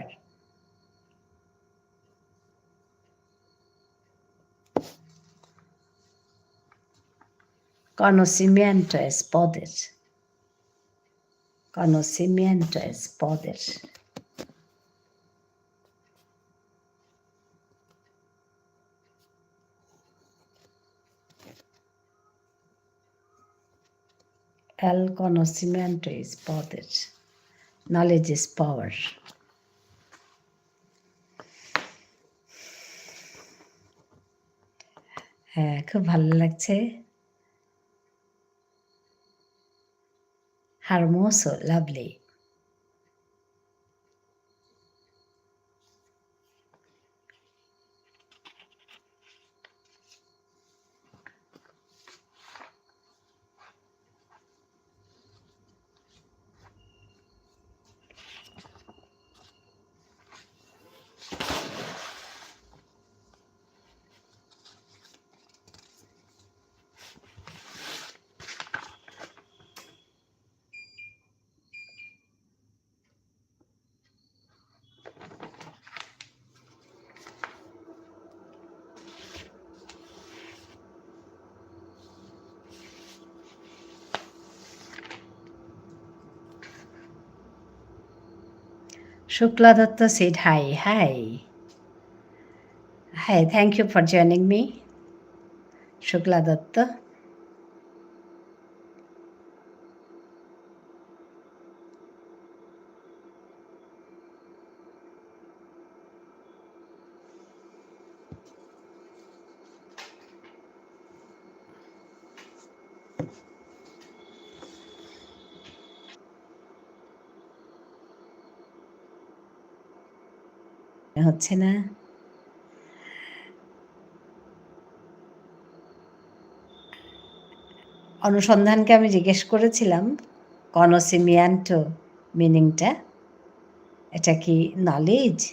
Conocimiento es poder. Conocimiento es poder. El conocimiento es poder. Knowledge is power. হ্যাঁ, খুব ভালো লাগছে। Hermoso, lovely. Shukla Datta said hi. Hi. Hi, thank you for joining me. Shukla Datta. হচ্ছে না। অনুসন্ধানকে আমি জিজ্ঞেস করেছিলাম, conocimiento meaning-টা, এটা কি knowledge?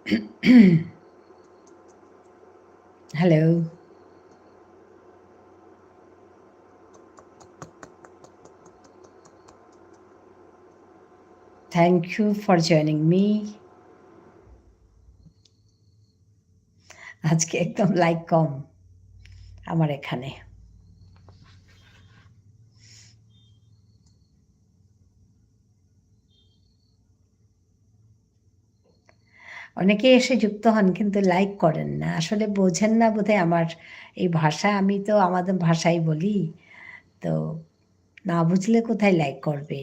Hello. Thank you for joining me. আজকে একদম লাইক কম আমার এখানে। অনেকে এসে যুক্ত হন কিন্তু লাইক করেন না। আসলে বোঝেন না বোধহয় আমার এই ভাষা। আমি তো আমাদের ভাষাই বলি। তো না বুঝলে কোথায় লাইক করবে?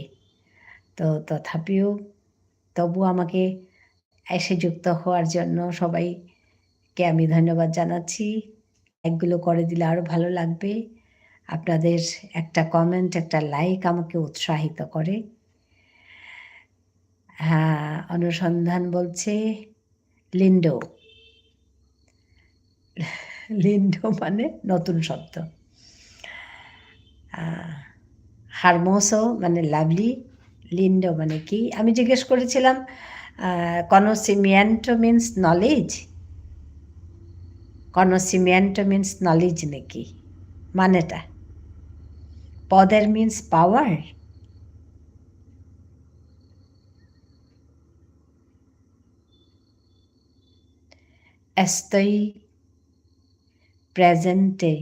তো তথাপিও তবু আমাকে এসে যুক্ত হওয়ার জন্য সবাইকে আমি ধন্যবাদ জানাচ্ছি। লাইকগুলো করে দিলে আরো ভালো লাগবে। আপনাদের একটা কমেন্ট, একটা লাইক আমাকে উৎসাহিত করে। হ্যাঁ, অনুসন্ধান বলছে লিন্ডো। লিন্ডো মানে নতুন শব্দ। আহ, হারমোসো মানে লাভলি, লিন্ডো মানে কি? আমি জিজ্ঞেস করেছিলাম, আহ, conocimiento means knowledge। Conocimiento means knowledge নাকি? মানেটা? Poder means power। Estoy presente.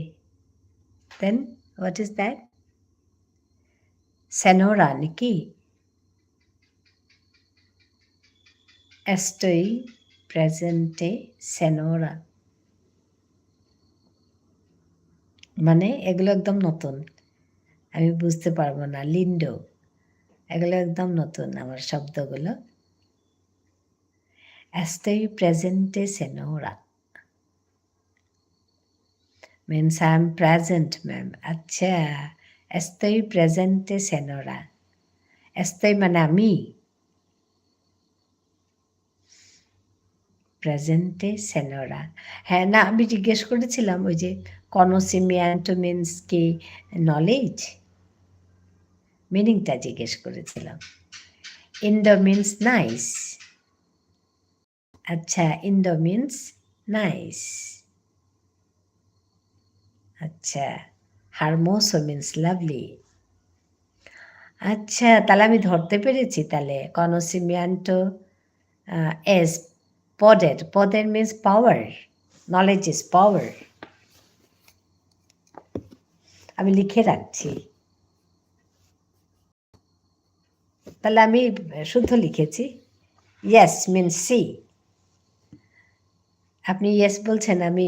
Then, what is that? Senora নাকি? Estoy presente, senora। মানে, এগুলো একদম নতুন, আমি বুঝতে পারবো না। লিন্ডো, এগুলো একদম নতুন আমার শব্দগুলো। Estoy presente, senora। Means I am present, ma'am. আচ্ছা, estoy presente, senora। Estoy মানে আমি। Presente, senora। হ্যাঁ, না, আমি জিজ্ঞেস করেছিলাম ওই যে conocimiento means কি নলেজ, মিনিংটা জিজ্ঞেস করেছিলাম। Indo means nice। আচ্ছা, indo means nice। আচ্ছা, hermoso means lovely। আচ্ছা, তাহলে আমি ধরতে পেরেছি তাহলে। Conocimiento, আহ, es poder। Poder means power। Knowledge is power। আমি লিখে রাখছি। তাহলে আমি শুদ্ধ লিখেছি। Yes means sí। আপনি yes বলছেন, আমি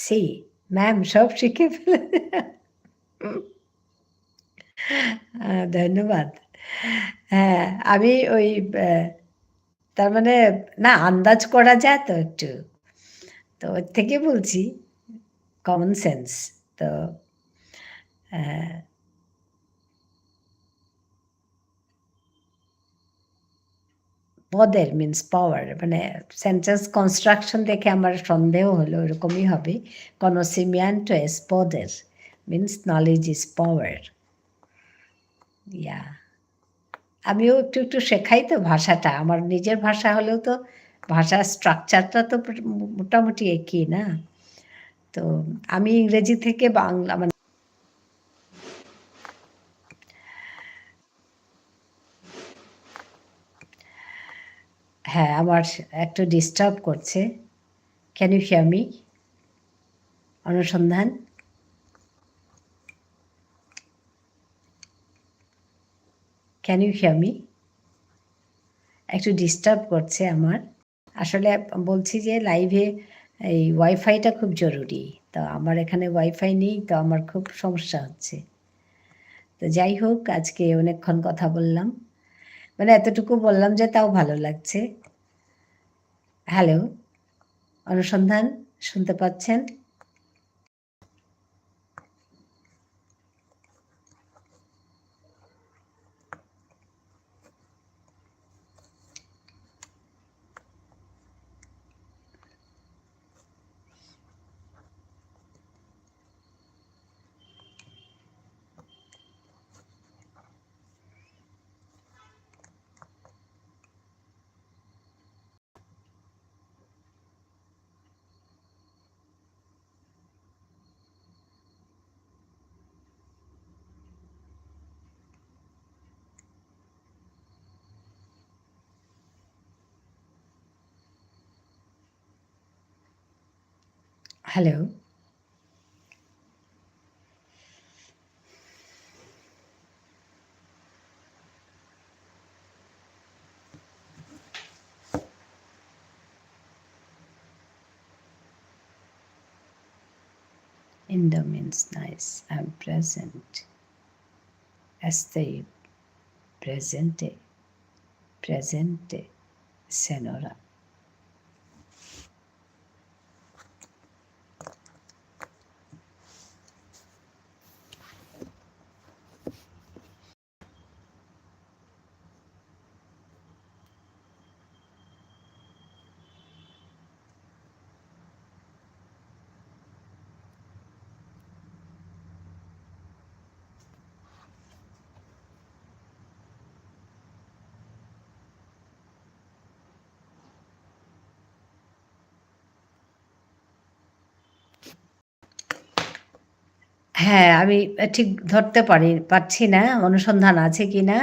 sí। ম্যাম, সব শিখে ফেলে। আহ, ধন্যবাদ। হ্যাঁ, আমি ওই, আহ, তার মানে, না, আন্দাজ করা যায় তো একটু। তো ওর থেকে বলছি, কমন সেন্স। তো, আহ, Poder means power, মানে সেন্টেন্স কনস্ট্রাকশন দেখে আমার সন্দেহ হলো, এরকমই হবে। Conocimiento es poder, means knowledge is power। ইয়া, আমিও একটু একটু শেখাই তো ভাষাটা, আমার নিজের ভাষা হলেও তো ভাষার স্ট্রাকচারটা তো মোটামুটি একই না। তো আমি ইংরেজি থেকে বাংলা, মানে, হ্যাঁ, আমার একটু ডিস্টার্ব করছে। Can you hear me? অনুসন্ধান, can you hear me? একটু ডিস্টার্ব করছে আমার। আসলে বলছি যে লাইভে এই ওয়াইফাইটা খুব জরুরি। তো আমার এখানে ওয়াইফাই নেই, তো আমার খুব সমস্যা হচ্ছে। তো যাই হোক, আজকে অনেকক্ষণ কথা বললাম, মানে এতটুকু বললাম যে তাও ভালো লাগছে। হ্যালো, অনুসন্ধান শুনতে পাচ্ছেন? Hello. Indo means nice. I'm present. Estoy presente. Presente, señora. হ্যাঁ, আমি ঠিক ধরতে পারি, পারছি না অনুসন্ধান আছে কিনা।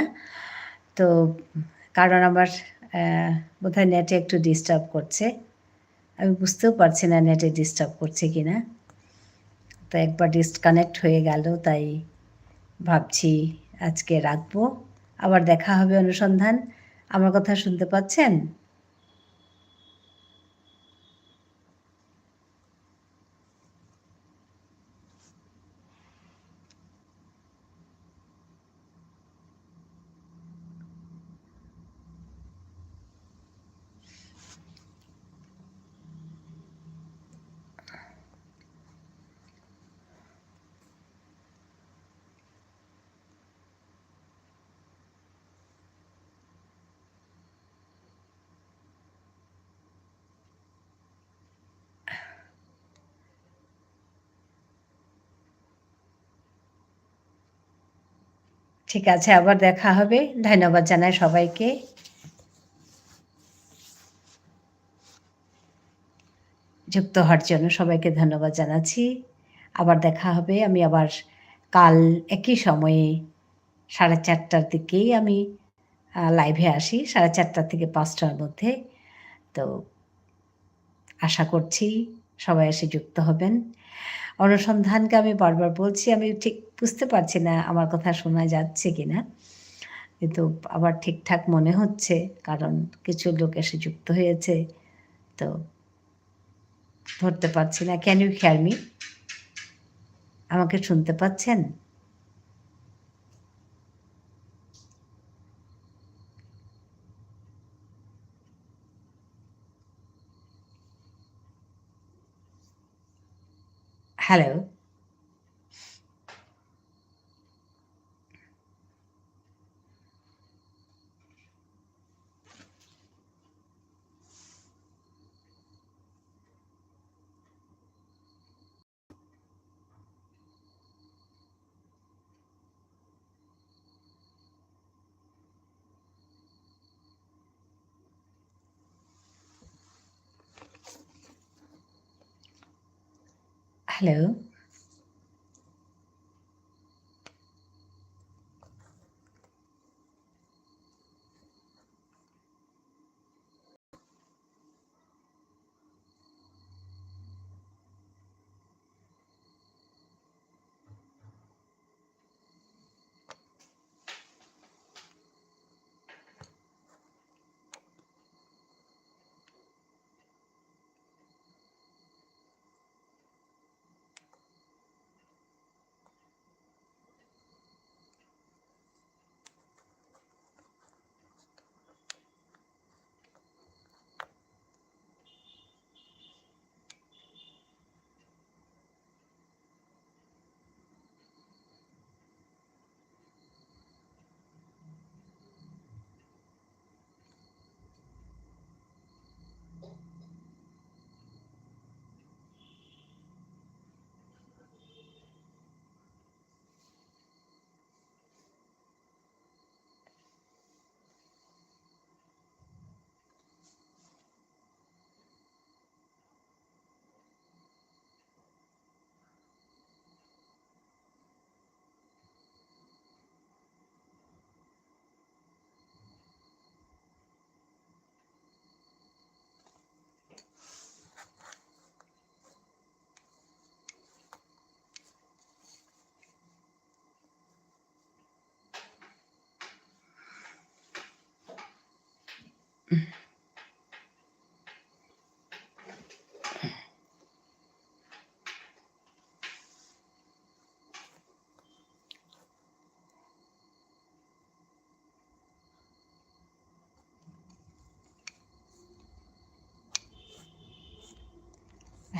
তো কারণ আমার, আহ, বোধহয় নেটে একটু ডিস্টার্ব করছে। আমি বুঝতেও পারছি না নেটে ডিস্টার্ব করছে কিনা। তো একবার ডিসকানেক্ট হয়ে গেল, তাই ভাবছি আজকে রাখবো। আবার দেখা হবে অনুসন্ধান। আমার কথা শুনতে পাচ্ছেন? ঠিক আছে, আবার দেখা হবে। ধন্যবাদ জানাই সবাইকে যুক্ত হওয়ার জন্য। সবাইকে ধন্যবাদ জানাচ্ছি। আবার দেখা হবে। আমি আবার কাল একই সময়ে সাড়ে চারটার দিকেই আমি, আহ, লাইভে আসি, সাড়ে চারটা থেকে পাঁচটার মধ্যে। তো আশা করছি সবাই এসে যুক্ত হবেন। অনুসন্ধানকে আমি বারবার বলছি, আমি ঠিক বুঝতে পারছি না আমার কথা শোনা যাচ্ছে কিনা, কিন্তু আবার ঠিকঠাক মনে হচ্ছে, কারণ কিছু লোক এসে যুক্ত হয়েছে। তো ধরতে পারছি না। Can you hear me? আমাকে শুনতে পাচ্ছেন? হ্যালো? হ্যালো?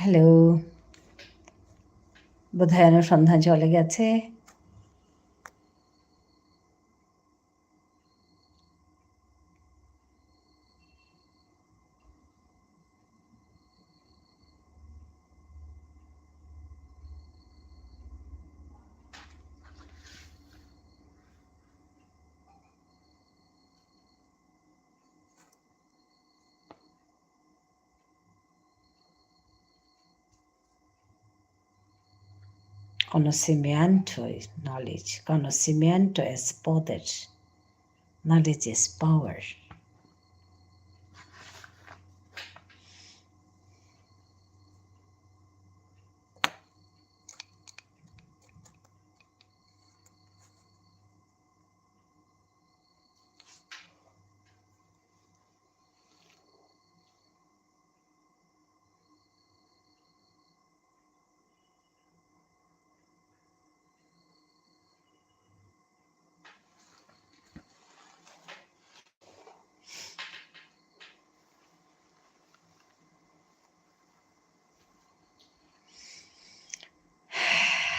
হ্যালো। বোধহয় অনুসন্ধান চলে গেছে। Conocimiento es knowledge. Conocimiento es poder. Knowledge is power.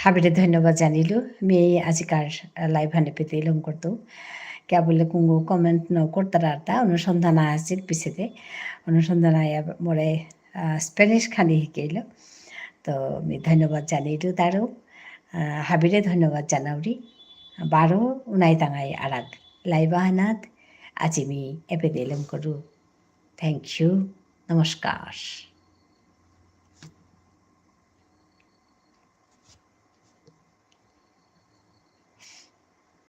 হাবিরে ধন্যবাদ জানিলু। মি আজিকার, আহ, live হানে পেতে লম করতু। কিয়া বুলে কুঙগ comment ন করতারাতা, অনুসন্ধান আসিল পিছেতে। অনুসন্ধান আয়া মোরে, আহ, Spanish খানি হিকেইল। তো মি ধন্যবাদ জানিলু তারও। আহ, হাবিরে ধন্যবাদ জানাউরি। বারো উনাই তাঙাই আরাক live আহানাত। আজি মি এপেতে লম করু। Thank you. নমস্কার।